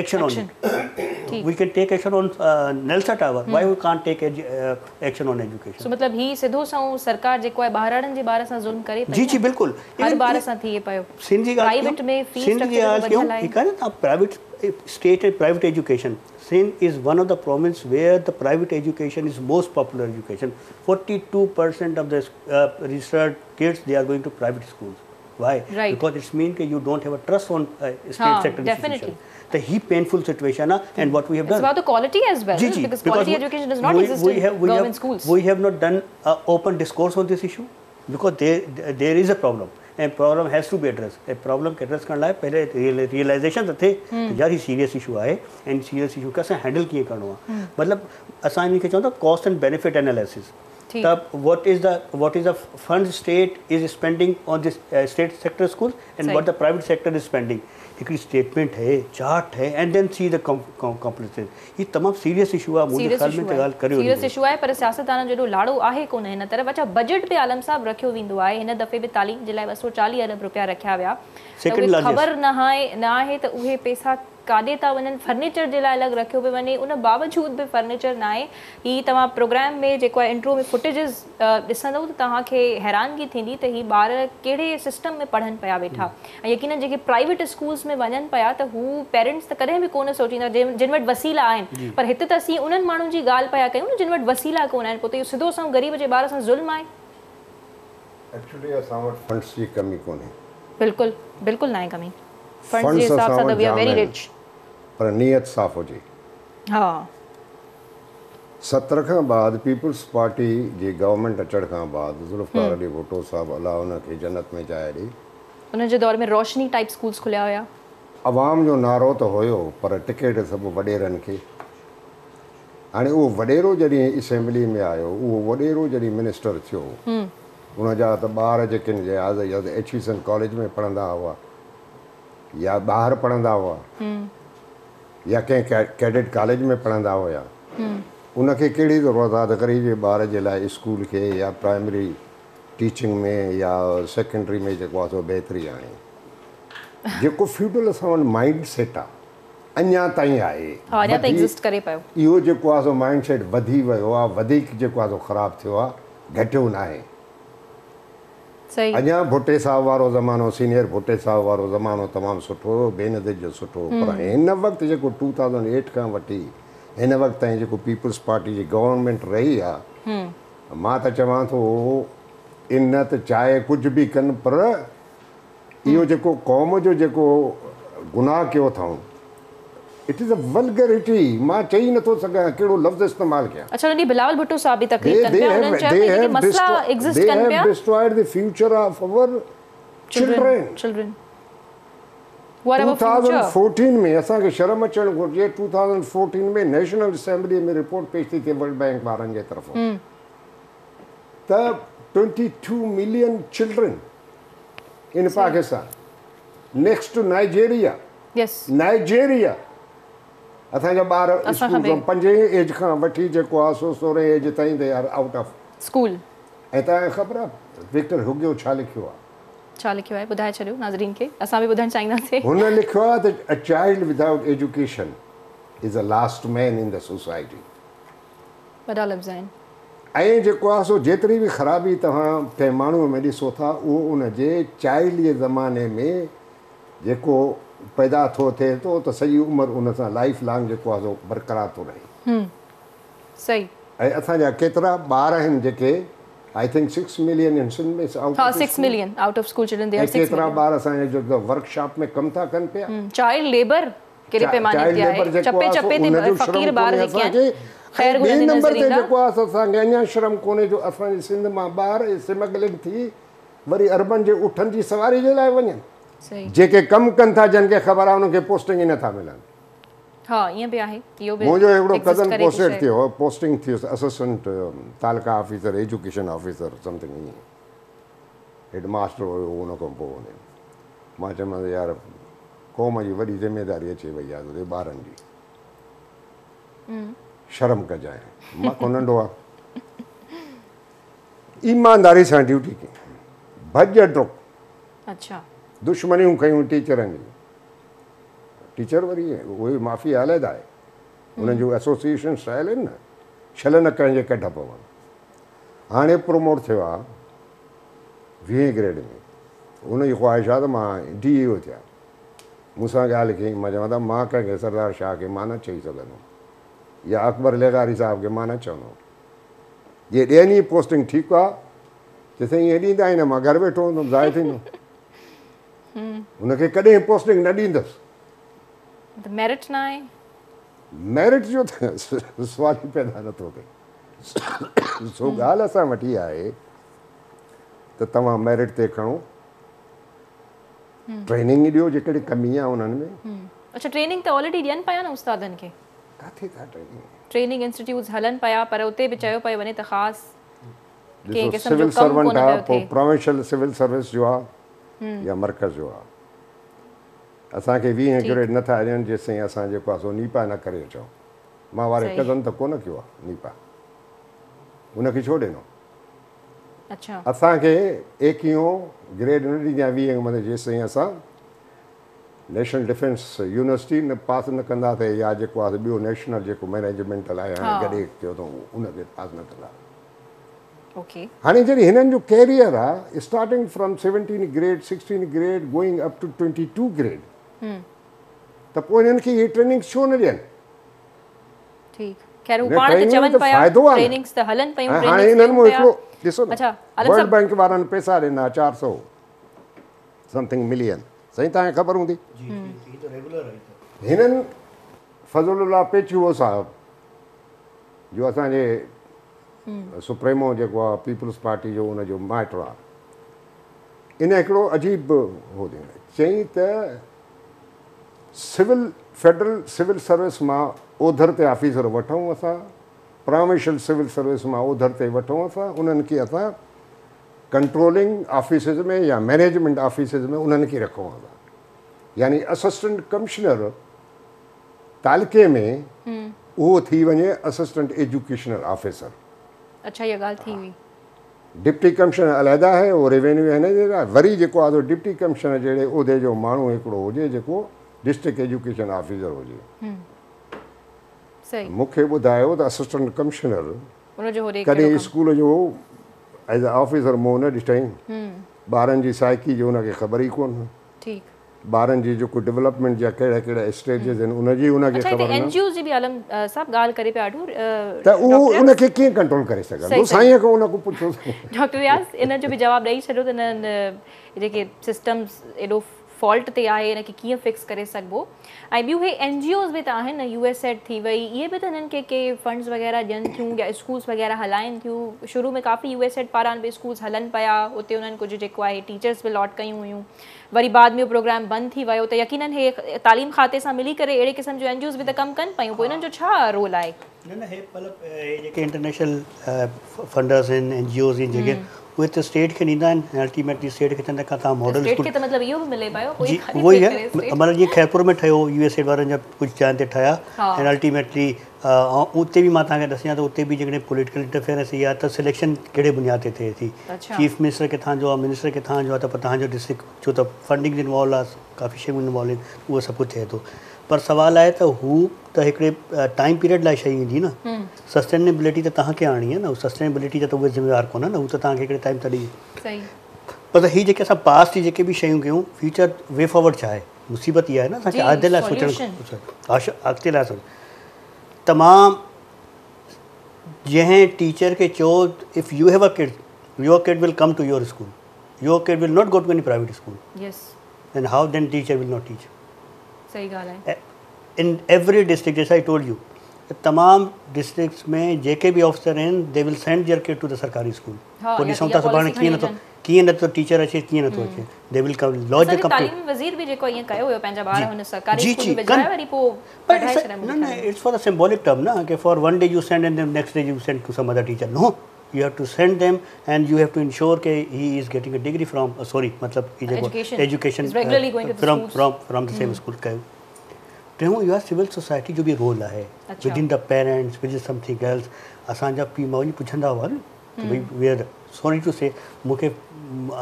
action on it we can take action on NALSA tower why we can't take action on education سو مطلب هي سڌو سنئون سرڪار جيڪو آهي ٻاراڙن جي ٻار سان ظلم ڪري پئي جي جي بلڪل هر ٻار سان ٿئي پيو سنڌ جي ڳالهه پرائيويٽ ۾ في سنڌ جي اسٽرڪچر ڳالهه ڪيون وڌيل آهي ٺيڪ آهي نه توهان private state and private education Sindh is one of the province where the private education is most popular education 42% of the registered kids they are going to private schools. Why? Because it's mean कि you don't have a trust on state sector institution. त ही painful situation आहे and what we have done. It's about the quality as well. Ji ji, because quality education does not exist in government schools. We have not done open discourse on this issue because there is a problem and problem has to be address. ऐं problem खे address करण लाइ पहिरें realisation त थिए त यार हीउ सीरियस इशू आहे ऐं सीरियस इशू खे असां हैंडल कीअं करिणो आहे। मतिलबु असां इन खे चऊं था कॉस्ट एंड बेनिफिट एनालिसिस। तब what is the fund state is spending on this state sector school and what the private sector is spending. हिकिड़ी स्टेटमेंट है, चार्ट है and then see the comparison. ही तमामु सीरियस इशू आहे, मुंहिंजे ख़्याल में त ॻाल्हि करियो। सीरियस इशू आहे, पर सियासतदाननि जो एॾो लाड़ो आहे कोन हिन तरफ़। अच्छा, बजट बि आलम साहिबु रखियो वेंदो आहे, हिन दफ़े बि तालीम जे लाइ 240 अरब रुपया रखिया विया। ख़बर न आहे त उहे पैसा काॾे था वञनि। फर्नीचर जे लाइ अलॻि रखियो पियो वञे, उन बावजूद बि फर्नीचर न आहे। हीउ तव्हां प्रोग्राम में जेको आहे इंट्रो में फुटेजिस ॾिसंदव त तव्हांखे हैरानगी थींदी त हीउ ॿार कहिड़े सिस्टम में पढ़नि पिया वेठा। ऐं यकीनन जेके प्राइवेट स्कूल्स में वञनि पिया त हू पेरेंट्स त कॾहिं बि कोन सोचींदा जिन वटि वसीला आहिनि, पर हिते त असीं उन्हनि माण्हुनि जी ॻाल्हि पिया कयूं न जिन वटि वसीला कोन आहिनि। पोइ त इहो सिधो सां ग़रीब जे ॿार सां ज़ुल्म आहे। एक्चुअली असां वटि फंड्स जी कमी कोन्हे। बिल्कुलु बिल्कुलु न आहे कमी फंड्स जे हिसाब सां, त we are very rich, पर नीयत साफ़ हुजे। हा, 17 खां बाद पीपल्स पार्टी जी गवर्नमेंट अचण खां बाद ज़ुल्फ़िकार अली भुट्टो साहब अलाह हुनखे जन्नत में जाइ ॾे, उन्हनि जे दौर में रोशनी टाइप स्कूल्स खुलिया हुया। अवाम जो नारो त हुयो, पर टिकेट सभु वॾेरनि खे। हाणे उहो वॾेरो जॾहिं असेंबली में आयो, उहो वॾेरो जॾहिं मिनिस्टर थियो, उनजा त ॿार जेके आहिनि एचिसन कॉलेज में पढ़ंदा हुआ या ॿाहिरि पढ़ंदा हुआ या कंहिं कैडेट कॉलेज में पढ़ंदा हुआ, उनखे कहिड़ी ज़रूरत आहे त ग़रीब जे ॿार जे लाइ स्कूल खे या प्राइमरी टीचिंग में या सेकेंडरी में जेको आहे सो बहितरी आणे। जेको फ्यूडल असां वटि माइंड सेट आहे अञा ताईं आहे, अञा ताईं एग्ज़िस्ट करे पियो। इहो जेको आहे सो माइंड सेट वधी वियो आहे, वधीक जेको आहे सो ख़राबु थियो आहे, घटियो न आहे। अञा भुट्टे साहिब वारो ज़मानो, सीनियर भुट्टे साहिब वारो ज़मानो तमामु सुठो हुयो, बेनज़ीर जो सुठो हुयो, पर हिन वक़्तु जेको 2008 खां वठी हिन वक़्तु ताईं जेको पीपल्स पार्टी जी गवर्नमेंट रही आहे, मां त चवां थो इन त चाहे कुझु बि कनि, पर इहो जेको क़ौम जो जेको गुनाह कयो अथऊं, it is a वल्गरिटी। मां चई नथो सघां कहिड़ो लफ़्ज़ इस्तेमालु कयां। अच्छा, उन बिलावल भुट्टो साहिब बि तकलीफ़ कनि पिया, उन्हनि चयो त जेके मसला एग्जिस्ट कनि पिया, they have destroyed the future of our children. What our future. 2014 में असांखे शर्म अचणु घुरिजे। 2014 में नेशनल असेंबली में रिपोर्ट पेश थी थिए वर्ल्ड बैंक वारनि जे तरफ़ों त 22 million children in Pakistan, next to Nigeria. Yes, Nigeria. असांजा ॿार स्कूल खां पंजे एज खां वठी जेको आहे सो 16 एज ताईं they are out of school. ऐं तव्हांखे ख़बर आहे विक्टर हुग्यो छा लिखियो आहे? छा लिखियो आहे ॿुधाए छॾियो नाज़रीन खे, असां बि ॿुधणु चाहींदासीं। हुन लिखियो आहे त a child without education is a last man in the society. वॾा लफ़्ज़ आहिनि। ऐं जेको आहे सो जेतिरी बि ख़राबी तव्हां कंहिं माण्हूअ में ॾिसो था, उहो उनजे चाइल्ड जे ज़माने में जेको पैदा थो थिए थो त सॼी उमिरि उन सां लाइफ लॉन्ग जेको आहे सो बरक़रार थो रहे। सही। ऐं असांजा केतिरा ॿार आहिनि जेके I think 6 million आहिनि सिंध में, हा, 6 million out of school children they are 6 केतिरा ॿार असांजा जेको वर्कशॉप में कमु था कनि पिया। चाइल्ड लेबर कहिड़े पैमाने ते आहे, चपे चपे ते फ़क़ीर ॿार जेके आहिनि ख़ैर ॿिए नंबर ते जेको आहे असांखे अञा शर्म कोन्हे जो असांजी सिंध मां ॿार स्मगलिंग थी वरी अरबनि जे उठनि जी सवारी जे लाइ वञनि। जेके कमु कनि था जन खे ख़बर आहे उन्हनि खे पोस्टिंग ई नथा मिलनि। हा, ईअं बि आहे। इहो बि मुंहिंजो हिकिड़ो कज़न पोस्टेड थियो, पोस्टिंग थियुसि assistant taluka officer, education officer something ईअं, हेड मास्टर हुयो उन खां पोइ। हुन मां चयोमांसि यार क़ौम जी वॾी ज़िम्मेदारी अचे वई आहे ॿारनि जी, शर्म कजांइ। मां को नंढो आहे, ईमानदारी सां ड्यूटी कई, भॼ ड्रुक। अच्छा, दुश्मनियूं कयूं टीचरनि जी। टीचर वरी उहे माफ़ी अलॻि आहे, हुननि जूं एसोसिएशन ठहियल आहिनि न, छल न कंहिंजे कढ पवनि। हाणे प्रोमोट थियो आहे 20 ग्रेड में, हुनजी ख़्वाहिश आहे त मां डी ई ओ थियां। मूंसां ॻाल्हि कई, मां चवां त मां कंहिंखे सरदार शाह खे मां न चई सघंदुमि या अकबर लेगारी साहिब खे मां न चवंदुमि। जे ॾियनि ई पोस्टिंग ठीकु आहे, चई साईं ईअं ॾींदा ई न, मां घर वेठो हूंदुमि, ज़ाहिर थींदो। هن کي ڪڏهن پوسٽنگ نه ڏيندس. ته ميرٽ نه آهي. ميرٽ جو ته سوال ئي پيدا نٿو ٿئي. سو ڳالهه اسان وٽ اها آهي ته توهان ميرٽ تي کڻو، ٽريننگ ڏيو جيڪڏهن ڪمي آهي انهن ۾. اڇا ٽريننگ ته آلريڊي ڏين پيا نه استادن کي. ڪاٿي ٿا ٽريننگ؟ ٽريننگ انسٽيٽيوٽس هلن پيا پر اتي به چيو پيو وڃي ته خاص ڪنهن ڏسو قسم جو سول ڪم سرونٽ ڪونه آ پيو پوء ٿئي. پراونشل سول سروس جو آ يا مرڪز جو آ. اسان کي 20 گريڊ نٿا ڏين جيستائين اسان جيڪو آ سو نيپا نه ڪري اچون. مان واري ڪزن ته ڪونه ڪيو آ نيپا، ان کي ڇو ڏنو؟ اڇا. اسان کي 21 گريڊ نه ڏيندا 20 کان مٿي جيستائين اسان نيشنل ڊفينس يونيورسٽي نه پاس نه ڪنداسين يا جيڪو آ سو ٻيو نيشنل جيڪو مئنيجمينٽل آهي هاڻي گڏي ٿيو اٿئون ان کي پاس نه ڪنداسين. اوڪي. هاڻي جڏهن هنن جو ڪيريئر آ starting from 17 grade 16 grade going up to 22 grade ته پوء هنن کي اهي ٽريننگس ڇو نه ڏين؟ ٺيڪ. خير هو پاڻ ته چون پيا ٽريننگس ته هلن پيون هاڻي ٽريننگس انهن ڏيون مان پيا. هڪڙو ڏسو نه اڇا عالم ورلڊ صاحب بينڪ وارن پئسا ڏنا 400 سمٿنگ ملين، سائين توهان کي خبر هوندي. جي جي هي ته ريگولر آهي. هنن فضل الله پيچوهو صاحب جو اسان جي سپريمو جيڪو آهي پيپلز پارٽي جو ان جو مائٽ آهي، ان هڪڙو عجيب هو چيائين ته سول فيڊرل سول سروس مان اوڌر تي آفيسر وٺون اسان، پراونشل سول سروس مان اوڌر تي وٺون اسان، انهن کي اسان ڪنٽرولنگ آفيسز ۾ يا مئنيجمينٽ آفيسز ۾ انهن کي رکون اسان، يعني اسسٽنٽ ڪمشنر تعلقي ۾ اهو ٿي وڃي اسسٽنٽ ايجوڪيشنل آفيسر. اڇا اها ڳالهه ٿي هئي. ڊپٽي ڪمشنر علحده آهي، اهو ريونيو هن جي لاء، وري جيڪو آهي سو ڊپٽي ڪمشنر جهڙي عهدي جو ماڻهو هڪڙو هجي جيڪو ڊسٽرڪٽ ايجوڪيشن آفيسر هجي. صحيح. مون کي ٻڌايو ته اسسٽنٽ ڪمشنر ان جو هوڏي ڪڏهن ڪهڙو ڪم؟ اسڪول جو ايز اي آفيسر منهن نه ڏٺائين، ٻارن جي سائيڪي جو ان کي خبر ئي ڪونه. ٺيڪ. ٻارن جي جيڪو ڊولپمينٽ جا ڪهڙا ڪهڙا اسٽيجز آهن ان جي ان کي اڇا هتي خبر اين نه. جي اوز جي به عالم صاحب ڳالهه ڪري پيا وٺون. ته اهو ان کي ڪيئن ڪنٽرول ڪري سگهندو؟ سائين کان ان کان پڇو. ڊاڪٽر رياض ان جو به جواب ڏئي ڇڏيو ته انهن جيڪي سسٽمز ايڏو فالٽ تي آهي ان کي ڪيئن فڪس ڪري سگهبو؟ ۽ ٻيون هي اين جي اوز به ته آهن نه، يو ايس ايڊ ٿي وئي، اهي به ته هنن کي ڪي فنڊز وغيره ڏين ٿيون يا اسڪولس وغيره هلائين ٿيون. شروع ۾ ڪافي يو ايس ايڊ پاران به اسڪولس هلن پيا، اتي انهن ڪجهه جيڪو آهي ٽيچرس به الاٽ ڪيون هيون، وري بعد ۾ اهو پروگرام بند ٿي ويو. ته يقينن هي تعليم کاتي سان ملي ڪري اهڙي قسم جون اين جي اوز به ته ڪم ڪن پيون، پوء انهن جو ڇا رول آهي؟ نه نه هي مطلب هي جيڪي انٽرنيشنل فنڊرز آهن اين جي اوز آهن جيڪي اهي ته اسٽيٽ کي ڏيندا آهن ۽ الٽيميٽلي اسٽيٽ کي چوندا آهن توهان ماڊل اسٽيٽ کي ته مطلب اهو به ملي پيو پوء جي اهو ئي آهي. مطلب جيئن خيرپور ۾ ٺهيو يو ايس ايڊ وارن جا ڪجهه جاين تي ٺهيا ۽ الٽيميٽلي اتي به مان توهان کي ڏسيان ته اتي به جيڪڏهن پوليٽيڪل انٽرفيئرنس اها آهي ته سليڪشن ڪهڙي بنياد تي ٿئي ٿي، چيف منسٽر ڪٿان جو آهي، منسٽر ڪٿان جو آهي ته پوء توهان جو ڊسٽرڪٽ ڇو ته فنڊنگ انوالو آهي، ڪافي شيون انوالو آهن، اهو سڀ ڪجهه ٿئي ٿو. پر سوال آهي ته هو ته هڪڙي ٽائيم پيريڊ لاء شيء ايندي نه، سسٽينيبلٽي ته توهان کي آڻڻي آهي نه، سسٽينيبلٽي جا ته اهي ذميوار ڪونهن نه، هو ته توهان کي هڪڙي ٽائيم ته ڏئي. پر هي جيڪي اسان پاسٽ جي جيڪي به شيون ڪيون، فيوچر وي فارورڊ ڇا آهي؟ مصيبت اها آهي نه اسان کي آئندي لاء سوچڻ اڳتي لاء سوچ. تمام جنهن ٽيچر کي چئو if you have a kid, your kid will come to your school, your kid will not go to any private school. Then how then teacher will not teach? صحيح ڳالهه آهي. In every district جيسا I told you تمام districts ۾ جيڪي به officer آهن they will send their kid to the سرڪاري school. پوء ڏسون ٿا سڀاڻي ڪيئن نٿو ڪيئن نٿو ٽيچر اچي ڪيئن نٿو اچي they will come lodge اسان جي تعليمي وزير به جيڪو ائين ڪيو هيو پنهنجا ٻار هن سرڪاري اسڪول ۾ وجهرايا وري پوء ڪڍائي ڇڏيا نه نه it's for a symbolic term نه ڪي for one day you send and next day you send to some other teacher no you have to send them and you have to ensure K he is getting a degree from sorry مطلب هي جيڪو education from from from the same school ڪيو. ٽيون اهو آهي civil society جو به role آهي within the parents within something else. اسان جا پيء ماء پڇندا هئا نه ته ڀئي we are sorry to say مون کي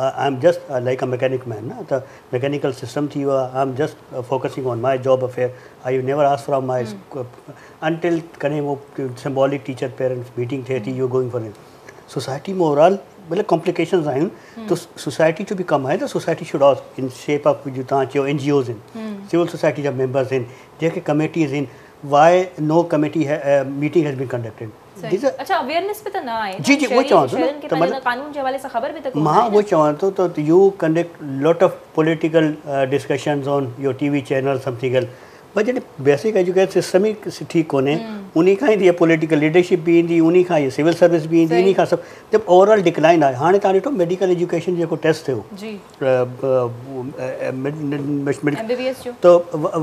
I am just like a mechanic man نه ته ميڪينيڪل سسٽم ٿي ويو آهي I am just focusing on my job affair I never ask from my until ڪڏهن هو سمبولڪ ٽيچر پيرنٽس ميٽنگ ٿئي ٿي you going for society ۾ over all مطلب ڪامپليڪيشنز آهن ته سوسائٽي جو به ڪم آهي ته society should ask in shape of جو توهان چيو اين جي اوز آهن سول سوسائٽي جا ميمبرز آهن جيڪي ڪميٽيز آهن why no committee meeting has been conducted. اڇا اويئرنيس به ته نه آهي جي جي اهو چوان ٿو نه ته مطلب قانون جي حوالي سان خبر به ته ڪونه مان اهو چوان ٿو ته you conduct lot of political discussions on your T V channel something else پر جڏهن بيسڪ ايجوڪيشن سسٽم ئي ٺيڪ ڪونهي انهي کان ئي پوليٽيڪل ليڊرشپ به ايندي انهي کان ئي سول سروس به ايندي انهي کان سڀ جب اوور آل ڊڪلائن آهي هاڻي توهان ڏٺو ميڊيڪل ايجوڪيشن جيڪو ٽيسٽ ٿيو ته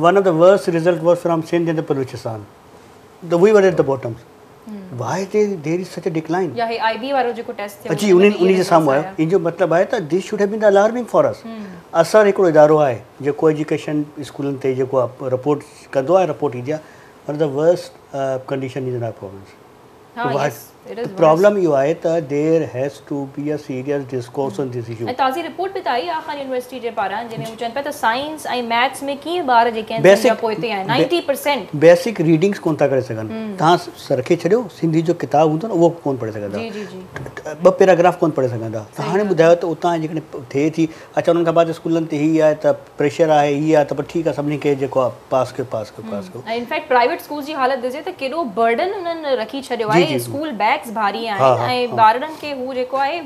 one of the worst result was from Sindh and Balochistan the we were at the bottom why there is such a decline يا هي آئي بي وارو جيڪو ٽيسٽ ٿيو جي انهي انهي جي سامهون آيو ان جو مطلب آهي ته this should have been the alarming for us اسر هڪڙو ادارو آهي جيڪو ايجوڪيشن اسڪولن تي جيڪو رپورٽ ڪندو آهي رپورٽ ايندي آهي one of the worst condition is in our province problem اهو آهي ته there has to be a serious discourse on this issue. ۽ تازي رپورٽ به ته آئي آغا خان يونيورسٽي جي پاران جنهن ۾ هو چون پيا ته سائنس ۽ ميٿس ۾ ڪيئن ٻار جيڪي آهن سن جا پوئتي آهن 90%. بيسڪ ريڊنگس ڪونه ٿا ڪري سگهن توهان رکي ڇڏيو سنڌي جو ڪتاب هوندو نه اهو به ڪونه پڙهي سگهندا ٻه پيراگراف ڪونه پڙهي سگهندا ته هاڻي ٻڌايو ته اتان جيڪڏهن ٿئي ٿي اڇا انهن کان بعد اسڪولن تي هي آهي ته پريشر آهي هي آهي ته پوء ٺيڪ آهي سڀني کي جيڪو آهي پاس ڪيو پاس ڪيو پاس ڪيو. ۽ انفيڪٽ پرائيويٽ اسڪولز جي حالت ڏسجي ته ڪيڏو برڊن انهن رکي ڇڏيو آهي اسڪول بيگز ڀاري آهن ۽ ٻارڙن کي هو جيڪو آهي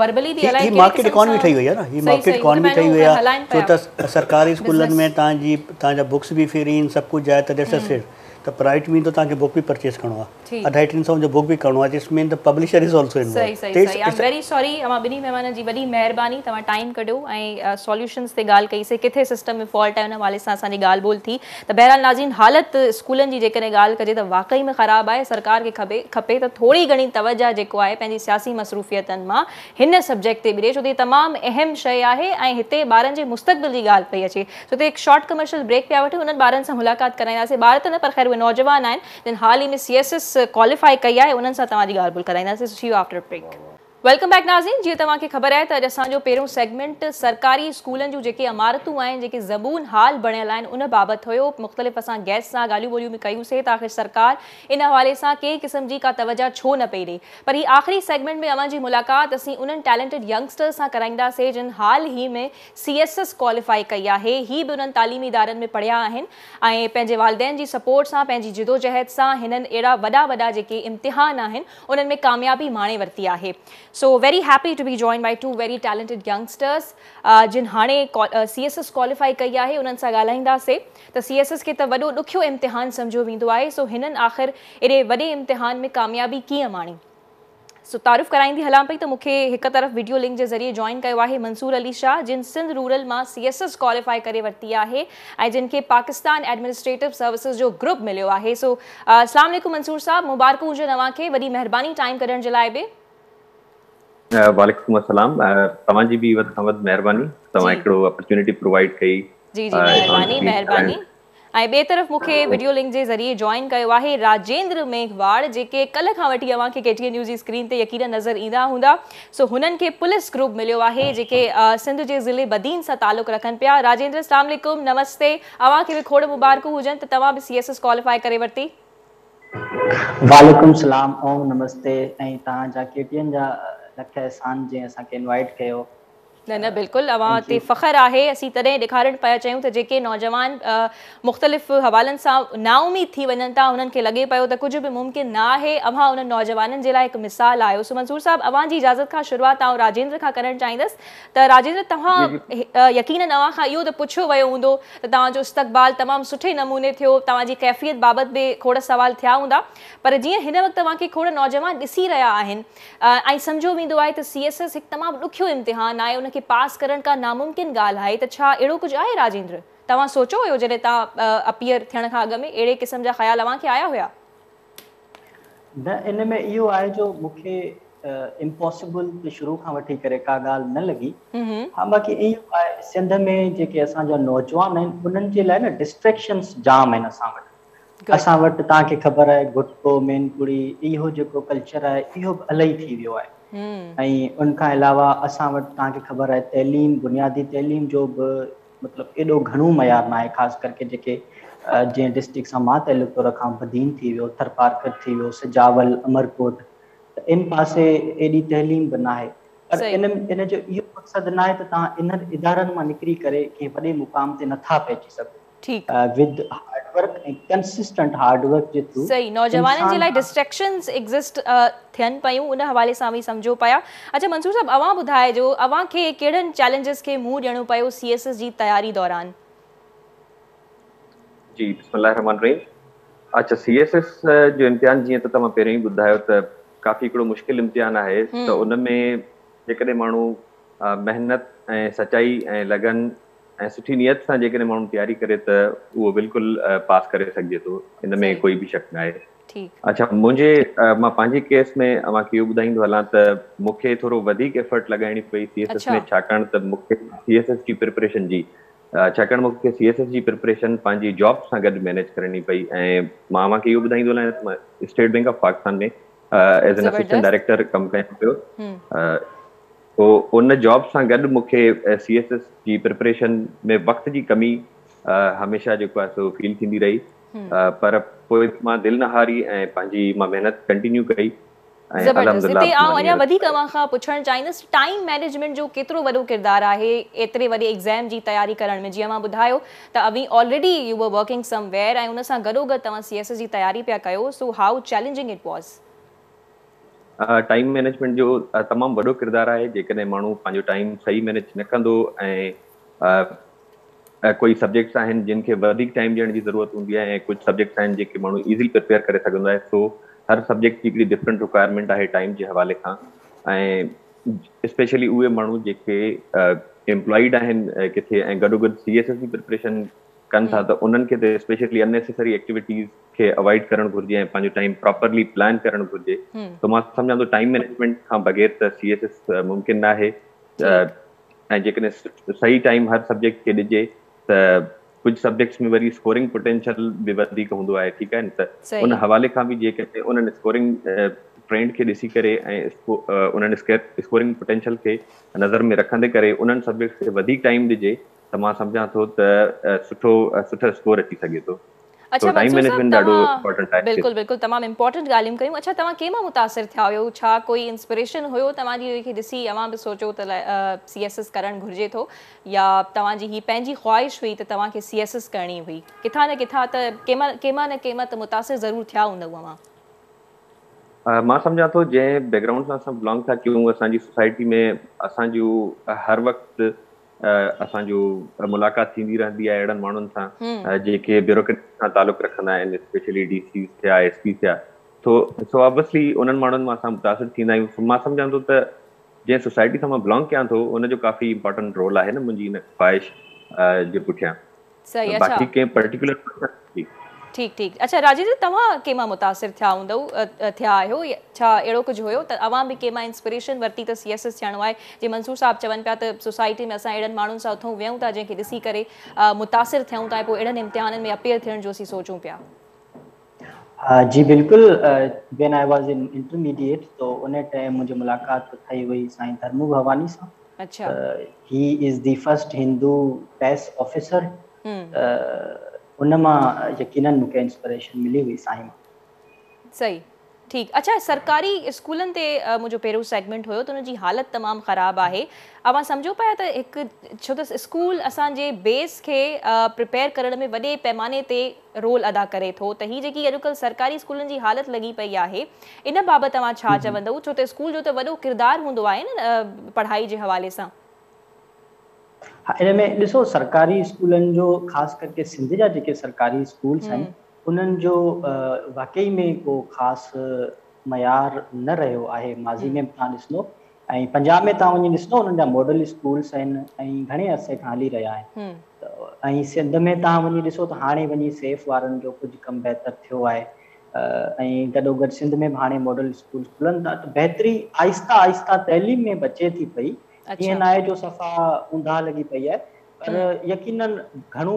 وربلي به الائي ڪهڙي قسم سان هي مارڪيٽ اڪانومي ٺهي وئي آهي نه هي مارڪيٽ اڪانومي ٺهي وئي آهي ڇو ته سرڪاري اسڪولن ۾ توهان جي توهان جا بڪس به فري آهن سڀ ڪجهه آهي ته that's it ته پرائيويٽ ۾ ته توهان کي بڪ به پرچيز ڪرڻو آهي اڍائي ٽن سئن جو بڪ به ڪرڻو آهي جس مين ته پبلشر is also involved صحيح صحيح صحيح I am very sorry اوهان ٻنهي مهمانن جي وڏي مهرباني توهان ٽائيم ڪڍيو ۽ سوليوشنز تي ڳالهه ڪئي سي ڪٿي سسٽم ۾ فالٽ آهي ان حوالي سان اسان جي ڳالهه ٻولهه ٿي ته بهرحال ناظرين حالت اسڪولن جي جيڪڏهن ڳالهه ڪجي ته واقعي ۾ خراب آهي سرڪار کي کپي کپي ته ٿوري گهڻي توجه جيڪو آهي پنهنجي سياسي مصروفيتن مان هن سبجيڪٽ تي به ڏي ڇو ته هي تمام اهم شيء آهي ۽ هتي ٻارن جي مستقبل جي ڳالهه پئي اچي سو هتي هڪ شارٽ ڪمرشل بريڪ پيا وٺون انهن ٻارن سان ملاقات ڪرائينداسين ٻار ته نه پر خير اهي نوجوان آهن جن حال ئي ۾ سي ايس ايس ڪواليفائي ڪئي آهي انهن سان توهان جي ڳالهه ٻولهه ڪرائينداسين see you after break. Welcome back ناظرين جيئن توهان کي خبر آهي ته اڄ اسان جو پهريون سيگمينٽ سرڪاري اسڪولن جون جيڪي عمارتون آهن جيڪي زبون حال بڻيل آهن ان بابت هيو مختلف اسان گيسٽ سان ڳالهيون ٻولهيون به ڪيون سي ته آخر سرڪار ان حوالي سان ڪنهن قسم جي ڪا توجه ڇو نه پئي ڏئي پر هي آخري سيگمينٽ ۾ اوهان جي ملاقات اسين انهن ٽيلنٽيڊ ينگسٽرز سان ڪرائينداسين جن حال ئي ۾ سي ايس ايس ڪواليفائي ڪئي آهي. هي به انهن تعليمي ادارن ۾ پڙهيا آهن ۽ پنهنجي والدين جي سپورٽ سان پنهنجي جدوجهد سان هنن اهڙا وڏا وڏا جيڪي امتحان آهن انهن ۾ ڪاميابي ماڻي ورتي آهي. So very happy to be joined by two very talented youngsters جن هاڻي سي ايس ايس ڪواليفائي ڪئي آهي انهن سان ڳالهائينداسين ته سي ايس ايس کي ته وڏو ڏکيو امتحان سمجهيو ويندو آهي سو هنن آخر ايڏي وڏي امتحان ۾ ڪاميابي ڪيئن ماڻي؟ سو تعارف ڪرائيندي هلان پئي ته مون کي هڪ طرف وڊيو لنڪ جي ذريعي جوائن ڪيو آهي منصور علي شاهه جن سنڌ رورل مان سي ايس ايس ڪواليفائي ڪري ورتي آهي ۽ جن کي پاڪستان ايڊمنسٽريٽو سروسز جو گروپ مليو آهي سو اسلام عليڪم منصور صاحب مبارڪون هجن اوهان کي وڏي مهرباني ٽائيم ڪڍڻ جي لاء به. وعليڪم السلام توهان جي به وڌ کان وڌ مهرباني توهان هڪڙو اپرچونٽي پرووائيڊ ڪئي. جي جي مهرباني مهرباني. ۽ ٻئي طرف مون کي وڊيو لنڪ جي ذريعي جوائن ڪيو آهي راجيندر ميگهواڙ جيڪي ڪلهه کان وٺي اوهان کي ڪي ٽي اين نيوز جي اسڪرين تي يقينن نظر ايندا هوندا سو هنن کي پوليس گروپ مليو آهي جيڪي سنڌ جي ضلعي بدين سان تعلق رکن پيا راجيندر اسلام عليڪم نمستي اوهان کي به کوڙ مبارڪون هجن ته توهان به سي ايس ايس ڪواليفائي ڪري ورتي. وعليڪم سلام اوم نمستي ۽ توهان جا ڪي ٽي اين جا لک احسان جنهن اسان کي انوائيٽ ڪيو. نه نه بلڪل اوهان تي فخر آهي اسين تڏهن ڏيکارڻ پيا چاهيون ته جيڪي نوجوان مختلف حوالن سان نااميد ٿي وڃن ٿا انهن کي لڳي پيو ته ڪجهه به ممڪن نه آهي اوهان انهن نوجوانن جي لاء هڪ مثال آهيو سو منصور صاحب اوهان جي اجازت کان شروعات آئون راجيندر کان ڪرڻ چاهيندس ته راجيندر توهان يقينن اوهان کان اهو ته پڇيو ويو هوندو ته توهان جو استقبال تمام سٺي نموني ٿيو توهان جي ڪيفيت بابت به کوڙ سوال ٿيا هوندا پر جيئن هن وقت اوهان کي کوڙ نوجوان ڏسي رهيا آهن ۽ سمجهيو ويندو آهي ته سي ايس ايس هڪ تمام ڏکيو امتحان آهي ان کي پاس ڪرڻ ڪا ناممڪن ڳالهه آهي ته ڇا اهڙو ڪجهه آهي راجيندر؟ توهان سوچيو هيو جڏهن توهان اپيئر ٿيڻ کان اڳ ۾ اهڙي قسم جا خيال اوهان کي آيا هيا؟ نه ان ۾ اهو آهي جو مون کي امپاسبل ته شروع کان وٺي ڪري ڪا ڳالهه نه لڳي ها باقي اهو آهي سنڌ ۾ جيڪي اسان جا نوجوان آهن انهن جي لاء نه ڊسٽريڪشنس جام آهن اسان وٽ اسان وٽ توهان کي خبر آهي گٽڪو، مين پڙي اهو جيڪو ڪلچر آهي اهو به الاهي ٿي ويو آهي ۽ ان کان علاوه اسان وٽ توهان کي خبر آهي تعليم بنيادي تعليم جو به مطلب ايڏو گهڻو معيار ناهي خاص ڪرڪي جيڪي جنهن ڊسٽرڪٽ سان مان تعلق ٿو رکان بدين ٿي ويو ٿرپارڪر ٿي ويو سجاول امرڪوٽ ته ان پاسي ايڏي تعليم به ناهي پر ان ان جو اهو مقصد ناهي ته توهان انهن ادارن مان نڪري ڪري ڪنهن وڏي مقام تي نٿا پهچي سگهو ٺيڪ. With hard hard work ۽ consistent hard work جي ٿرو صحيح نوجوانن جي لاء ڊسٽريڪشنز ايگزسٽ ٿين پيون ان حوالي سان به سمجهو پيا. اڇا منصور صاحب اوهان ٻڌائجو اوهان کي ڪهڙن چئلينجز کي منهن ڏيڻو پيو سي ايس ايس جي تياري دوران؟ جي بسم الله الرحمٰن الرحيم اڇا سي ايس ايس جو امتحان جيئن ته توهان پهريون ئي ٻڌايو ته ڪافي هڪڙو مشڪل امتحان آهي ته ان ۾ جيڪڏهن ماڻهو محنت ۽ سچائي ۽ لگن ۽ سٺي نيت سان جيڪڏهن ماڻهو تياري ڪري ته اهو بلڪل پاس ڪري سگهجي ٿو ان ۾ ڪوئي به شڪ ناهي. اڇا منهنجي مان پنهنجي ڪيس ۾ اوهان کي اهو ٻڌائيندو هلان ته مون کي ٿورو وڌيڪ ايفرٽ لڳائڻي پئي سي ايس ايس ۾ ڇاڪاڻ ته مون کي سي ايس ايس جي پريپريشن جي ڇاڪاڻ مون کي سي ايس ايس جي پريپريشن پنهنجي جاب سان گڏ مينيج ڪرڻي پئي ۽ مان اوهان کي اهو ٻڌائيندو هلان ته مان state bank of Pakistan ۾ as an assistant director ڪم ڪيان پيو. سو ان جاب سان گڏ مون کي سي ايس ايس جي پريپريشن ۾ وقت جي ڪمي هميشه جيڪو آهي سو فيل ٿيندي رهي پر پوء مان دل نه هاري ۽ پنهنجي مان محنت ڪنٽينيو ڪئي ۽ زبردست هتي آئون اڃا وڌيڪ اوهان کان پڇڻ چاهيندس ٽائيم مئنيجمينٽ جو ڪيترو وڏو ڪردار آهي ايتري وڏي ايگزام جي تياري ڪرڻ ۾ جيئن اوهان ٻڌايو ته اوهين already you were working somewhere ۽ ان سان گڏوگڏ توهان سي ايس ايس جي تياري پيا ڪيو so how challenging it was. Time management جو تمام وڏو ڪردار آهي جيڪڏهن ماڻهو پنهنجو ٽائيم صحيح مينيج نه ڪندو ۽ ڪوئي سبجيڪٽس آهن جن کي وڌيڪ ٽائيم ڏيڻ جي ضرورت هوندي آهي ۽ ڪجهه سبجيڪٽس آهن جيڪي ماڻهو ايزلي پريپيئر ڪري سگهندو آهي سو هر سبجيڪٽ جي هڪڙي ڊفرنٽ رڪوائرمينٽ آهي ٽائيم جي حوالي کان ۽ اسپيشلي اهي ماڻهو جيڪي امپلائيڊ آهن ڪٿي ۽ گڏو گڏ سي ايس ايس جي پريپريشن ڪن ٿا ته انهن کي ته اسپيشلي ان نيسيسري ايڪٽيوٽيز کي اوائڊ ڪرڻ گهرجي ۽ پنهنجو ٽائيم پراپرلي پلان ڪرڻ گهرجي ته مان سمجهان ٿو ٽائيم مينيجمينٽ کان بغير ته سي ايس ايس ممڪن ناهي ۽ جيڪڏهن صحيح ٽائيم هر سبجيڪٽ کي ڏجي ته ڪجهه سبجيڪٽس ۾ وري اسڪورنگ پوٽينشل به وڌيڪ هوندو آهي ٺيڪ آهي نه ته ان حوالي کان به جيڪڏهن انهن اسڪورنگ ٽرينڊ کي ڏسي ڪري ۽ انهن اسڪورنگ پوٽينشل کي نظر ۾ رکندي ڪري انهن سبجيڪٽس کي وڌيڪ ٽائيم ڏجي ته مان سمجهان ٿو ته سٺو سٺو اسڪور اچي سگهي ٿو. اڇا سو ٽائيم منصور صاحب مينيجمينٽ ڏاڍو توهان امپورٽنٽ آهي. بلڪل بلڪل تمام امپورٽنٽ ڳالهيون ڪيون اڇا توهان ڪنهن مان متاثر ٿيا هيو ڇا ڪوئي انسپريشن هيو توهان جي کي ڏسي اوهان به سوچيو ته سي ايس ايس ڪرڻ گهرجي ٿو يا توهان جي هي پنهنجي خواهش هئي ته توهان کي سي ايس ايس ڪرڻي هئي ڪٿان نه ڪٿان ته ڪنهن مان نه ڪنهن مان ته متاثر ضرور ٿيا هوندؤ اوهان. مان سمجهان ٿو جنهن بيڪ گرائونڊ سان اسان بلانگ ٿا ڪيون اسان جي سوسائٽي ۾ اسان جون هر وقت اسان جو ملاقات ٿيندي رهندي آهي اهڙن ماڻهن سان جيڪي بيوروڪريسي سان تعلق رکندا آهن اسپيشلي ڊي سيز ٿيا ايس پي ٿيا سو سو آبويسلي انهن ماڻهن مان اسان متاثر ٿيندا آهيون مان سمجهان ٿو ته جنهن سوسائٽي سان مان بلانگ ڪيان ٿو ان جو ڪافي امپارٽنٽ رول آهي نه منهنجي ان خواهش جي پٺيان صحيح اڇا باقي ڪنهن پرٽيڪولر پرسن جي. ٺيڪ ٺيڪ اڇا راجيندر توهان ڪنهن مان متاثر ٿيا هوندؤ ٿيا آهيو ڇا اهڙو ڪجهه هيو ته اوهان به ڪنهن مان انسپريشن ورتي ته سي ايس ايس ٿيڻو آهي جيئن منصور صاحب چون پيا ته سوسائٽي ۾ اسان اهڙن ماڻهن سان اٿون ويهون ٿا جنهن کي ڏسي ڪري متاثر ٿيون ٿا ۽ پوء اهڙن امتحانن ۾ اپيئر ٿيڻ جو اسين سوچون پيا. جي بلڪل when I was in intermediate تو ان ٽائيم منهنجي ملاقات ٿي هئي سائين ڌرمو ڀواني سان اڇا. He is the first Hindu PACS officer ته ان مان يقينن مونکي انسپريشن ملي هئي سائين مان. صحيح ٺيڪ اڇا سرڪاري اسڪولن تي منهنجو پهريون سيگمينٽ هيو ته ان جي حالت تمام خراب آهي اوهان سمجهو پيا ته هڪ ڇو ته اسڪول اسان جي بيس کي پريپيئر ڪرڻ ۾ وڏي پيماني تي رول ادا ڪري ٿو ته هي جيڪي اڄڪلهه سرڪاري اسڪولن جي حالت لڳي پئي آهي ان بابت اوهان ڇا چوندؤ ڇو ته اسڪول جو ته وڏو ڪردار هوندو آهي نه پڙهائي جي حوالي سان. ها ان ۾ ڏسو سرڪاري اسڪولن جو خاص ڪرڪي سنڌ جا جيڪي سرڪاري اسڪولس آهن انهن جو واقعي ۾ ڪو خاص معيار نه رهيو آهي ماضي ۾ به توهان ڏسندو ۽ پنجاب ۾ توهان وڃي ڏسندو انهن جا ماڊل اسڪولس آهن ۽ گهڻي عرصي کان هلي رهيا آهن ۽ سنڌ ۾ توهان وڃي ڏسو ته هاڻي وڃي سيف وارن جو ڪجهه ڪم بهتر ٿيو آهي ۽ گڏو گڏ سنڌ ۾ به هاڻي ماڊل اسڪولس کلن ٿا ته بهتري آهسته آهسته تعليم ۾ به اچي ٿي پئي ائين ناهي جو صفا اونداهه لڳي پئي آهي پر يقينن گهڻو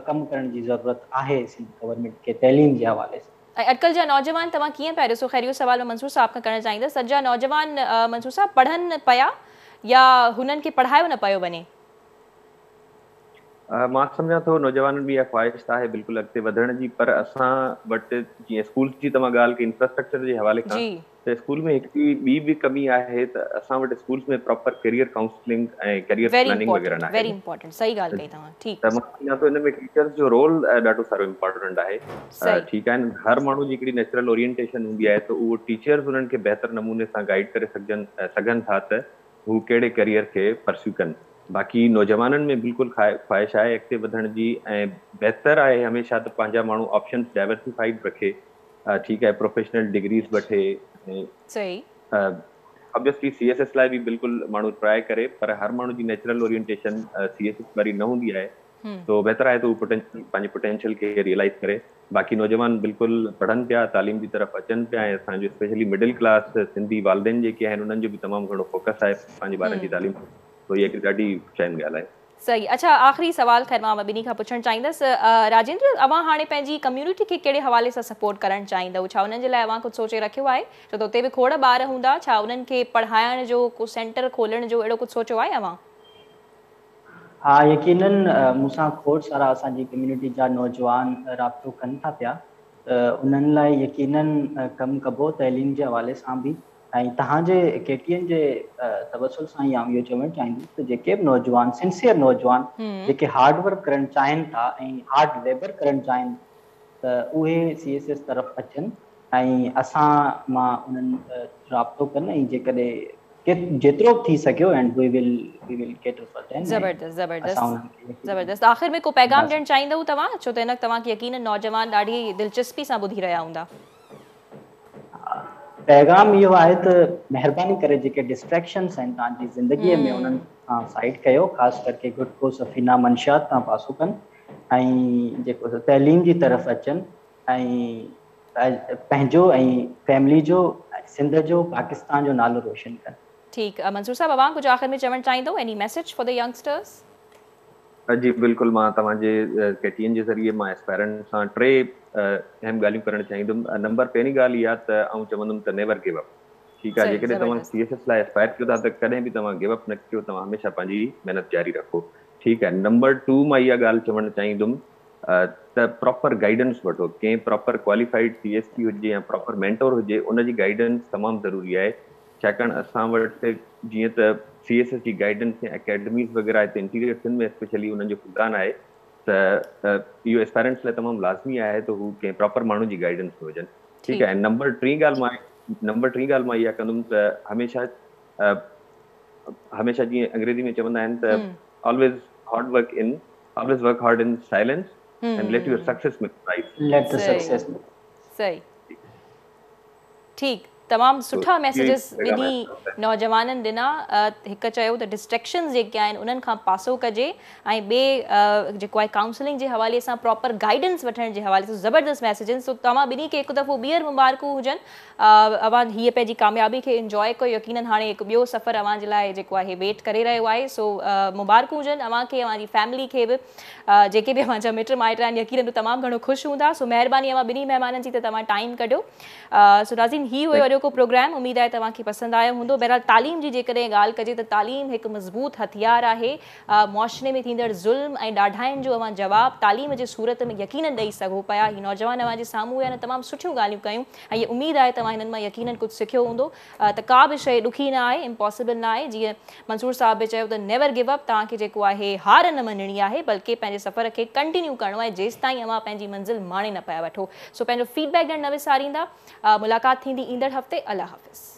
ڪم ڪرڻ جي ضرورت آهي سنڌ گورنمينٽ کي تعليم جي حوالي سان. ۽ اڄڪلهه جا نوجوان توهان ڪيئن پيا ڏسو؟ خير اهو سوال مان منصور صاحب کان ڪرڻ چاهيندس اڄ جا نوجوان منصور صاحب پڙهن پيا يا هنن کي پڙهايو نه پيو وڃي؟ مان سمجهان ٿو نوجوانن ۾ اها خواهش ته آهي بلڪل اڳتي وڌڻ جي پر اسان وٽ جيئن اسڪولس جي توهان ڳالهه ڪئي انفراسٽرڪچر جي حوالي کان ته اسڪول ۾ هڪڙي ٻي به ڪمي آهي ته اسان وٽ schools ۾ proper career counselling ۽ career planning وغيره ناهي ويري امپورٽنٽ صحيح ڳالهه ڪئي توهان ٺيڪ ته مان سمجهان ٿو ان ۾ ٽيچرس جو رول ڏاڍو سارو امپورٽنٽ آهي ٺيڪ آهي نه هر ماڻهو جي هڪڙي نيچرل اورينٽيشن هوندي آهي ته اهو ٽيچرس انهن کي بهتر نموني سان گائيڊ ڪري سگهجن سگهن ٿا ته هو ڪهڙي ڪيريئر کي پرسيو ڪن. باقي نوجوانن ۾ بلڪل خواهش آهي اڳتي وڌڻ جي ۽ بهتر آهي هميشه ته پنهنجا ماڻهو آپشنس ڊائيورسيفائيڊ رکي ٺيڪ آهي پروفيشنل ڊگريز وٺي ۽ آبويسلي سي ايس ايس لاء به بلڪل ماڻهو ٽرائي ڪري پر هر ماڻهو جي natural orientation C S S واري نه هوندي آهي سو بهتر آهي ته هو پوٽينشل پنهنجي پوٽينشل کي ريئلائيز ڪري. باقي نوجوان بلڪل پڙهن پيا تعليم جي طرف اچن پيا ۽ اسان جو اسپيشلي مڊل ڪلاس سنڌي والدين جيڪي آهن انهن جو به تمام گهڻو فوڪس آهي پنهنجي ٻارن جي تعليم تي سو هي هڪ ڏاڍي خوش آئند ڳالهه آهي. صحيح اڇا آخري سوال خير مان اوهان ٻنهي کان پڇڻ چاهيندس راجيندر اوهان هاڻي پنهنجي ڪميونٽي کي ڪهڙي حوالي سان سپورٽ ڪرڻ چاهيندؤ ڇا انهن جي لاء اوهان ڪجهه سوچي رکيو آهي ڇو ته اتي به کوڙ ٻار هوندا ڇا انهن کي پڙهائڻ جو ڪو سينٽر کولڻ جو اهڙو ڪجهه سوچيو آهي اوهان؟ ها يقينن مون سان کوڙ سارا اسان جي ڪميونٽي جا نوجوان رابطو ڪن ٿا پيا ته انهن لاء يقينن ڪم ڪبو تعليم جي حوالي سان به ۽ توهان جي ڪي ٽي اين جي توسل سان ئي آئون اهو چوڻ چاهيندس ته جيڪي به نوجوان سنسيئر نوجوان جيڪي هارڊ ورڪ ڪرڻ چاهين ٿا ۽ هارڊ ليبر ڪرڻ چاهين ته اهي سي ايس ايس طرف اچن ۽ اسان مان انهن رابطو ڪن ۽ جيڪڏهن جيترو به ٿي سگهيو and we will we will cater for them زبردست زبردست زبردست آخر ۾ ڪو پيغام ڏيڻ چاهيندؤ توهان ڇو ته هن وقت توهان کي يقينن نوجوان ڏاڍي دلچسپي سان ٻڌي رهيا هوندا. پيغام اهو آهي ته مهرباني ڪري جيڪي ڊسٽريڪشنس آهن توهان جي زندگي ۾ انهن کان سائيڊ ڪيو خاص ڪرڪي گٽڪو سفينا منشيات کان پاسو ڪن ۽ جيڪو تعليم جي طرف اچن ۽ پنهنجو ۽ فيملي جو سنڌ جو پاڪستان جو نالو روشن ڪن. ٺيڪ منصور صاحب اوهان ڪجهه آخر ۾ چوڻ چاهيندو any message for the youngsters. جي بلڪل مان توهان جي ڪي ٽي اين جي ذريعي مان اسپائرنٽ سان ٽي اهم ڳالهيون ڪرڻ چاهيندم نمبر پهرين ڳالهه اها ته آئون چوندم ته نيور گيو اپ ٺيڪ آهي جيڪڏهن توهان سي ايس ايس لاء اسپائر ڪيو ٿا ته ڪڏهن به توهان گيو اپ نه ڪيو توهان هميشه پنهنجي محنت جاري رکو ٺيڪ آهي نمبر ٽو مان اها ڳالهه چوڻ چاهيندم ته پراپر گائيڊنس وٺو، ڪنهن proper qualified C S P هجي يا پراپر مينٽور هجي ان جي گائيڊنس تمام ضروري آهي ڇاڪاڻ اسان وٽ جيئن ته سي ايس ايس جي گائيڊنس يا اڪيڊميز وغيره هتي انٽيريئر سنڌ ۾ اسپيشلي انهن جو فقدان آهي ته اهو اسپائرنٽس لاء تمام لازمي آهي ته هو ڪنهن پراپر ماڻهو جي گائيڊنس ۾ هجن ٺيڪ آهي نمبر ٽين ڳالهه مان نمبر ٽين ڳالهه مان اها ڪندم ته هميشه هميشه جيئن انگريزي ۾ چوندا آهن ته always hard work in Always work hard in silence and let your success make noise. Let the success make صحيح ٺيڪ تمام سٺا ميسيجز ٻنهي نوجوانن ڏنا هڪ چيو ته ڊسٽريڪشنز جيڪي آهن انهن کان پاسو ڪجي ۽ ٻي جيڪو آهي ڪائونسلنگ جي حوالي سان پراپر گائيڊنس وٺڻ جي حوالي سان زبردست ميسيجز سو توهان ٻنهي کي هڪ دفعو ٻيهر مبارڪون هجن اوهان هيء پنهنجي ڪاميابي کي انجواء ڪيو يقينن هاڻي هڪ ٻيو سفر اوهان جي لاء جيڪو آهي ويٽ ڪري رهيو آهي سو مبارڪون هجن اوهان کي اوهان جي فيملي کي به جيڪي به اوهان جا مٽ مائٽ آهن يقينن هو تمام گهڻو خوش هوندا سو مهرباني اوهان ٻنهي مهمانن جي ته توهان ٽائيم ڪڍيو سو ناظرين هي هيو اڄوڪو پروگرام اميد آهي توهان کي پسند آيو هوندو بهرحال تعليم جي جيڪڏهن ڳالهه ڪجي ته تعليم هڪ مضبوط هٿيار آهي معاشري ۾ ٿيندڙ ظلم ۽ ڏاڍاين جو اوهان جواب تعليم جي صورت ۾ يقينن ڏئي سگهو پيا هي نوجوان اوهان جي سامهون هيا هن تمام سٺيون ڳالهيون ڪيون ۽ هي اميد آهي توهان هنن مان يقينن ڪجهه سکيو هوندو ته ڪا به شيء ڏکي نه آهي امپاسبل نه آهي جيئن منصور صاحب به چيو ته نيور گيو اپ توهان کي جيڪو آهي هار نه مڃڻي آهي بلڪه پنهنجي سفر کي ڪنٽينيو ڪرڻو آهي جيستائين اوهان پنهنجي منزل ماڻي نه پيا وٺو سو پنهنجو فيڊ بيڪ ڏيڻ نه وساريندا ملاقات ٿيندي ايندڙ هفتي الله حافظ.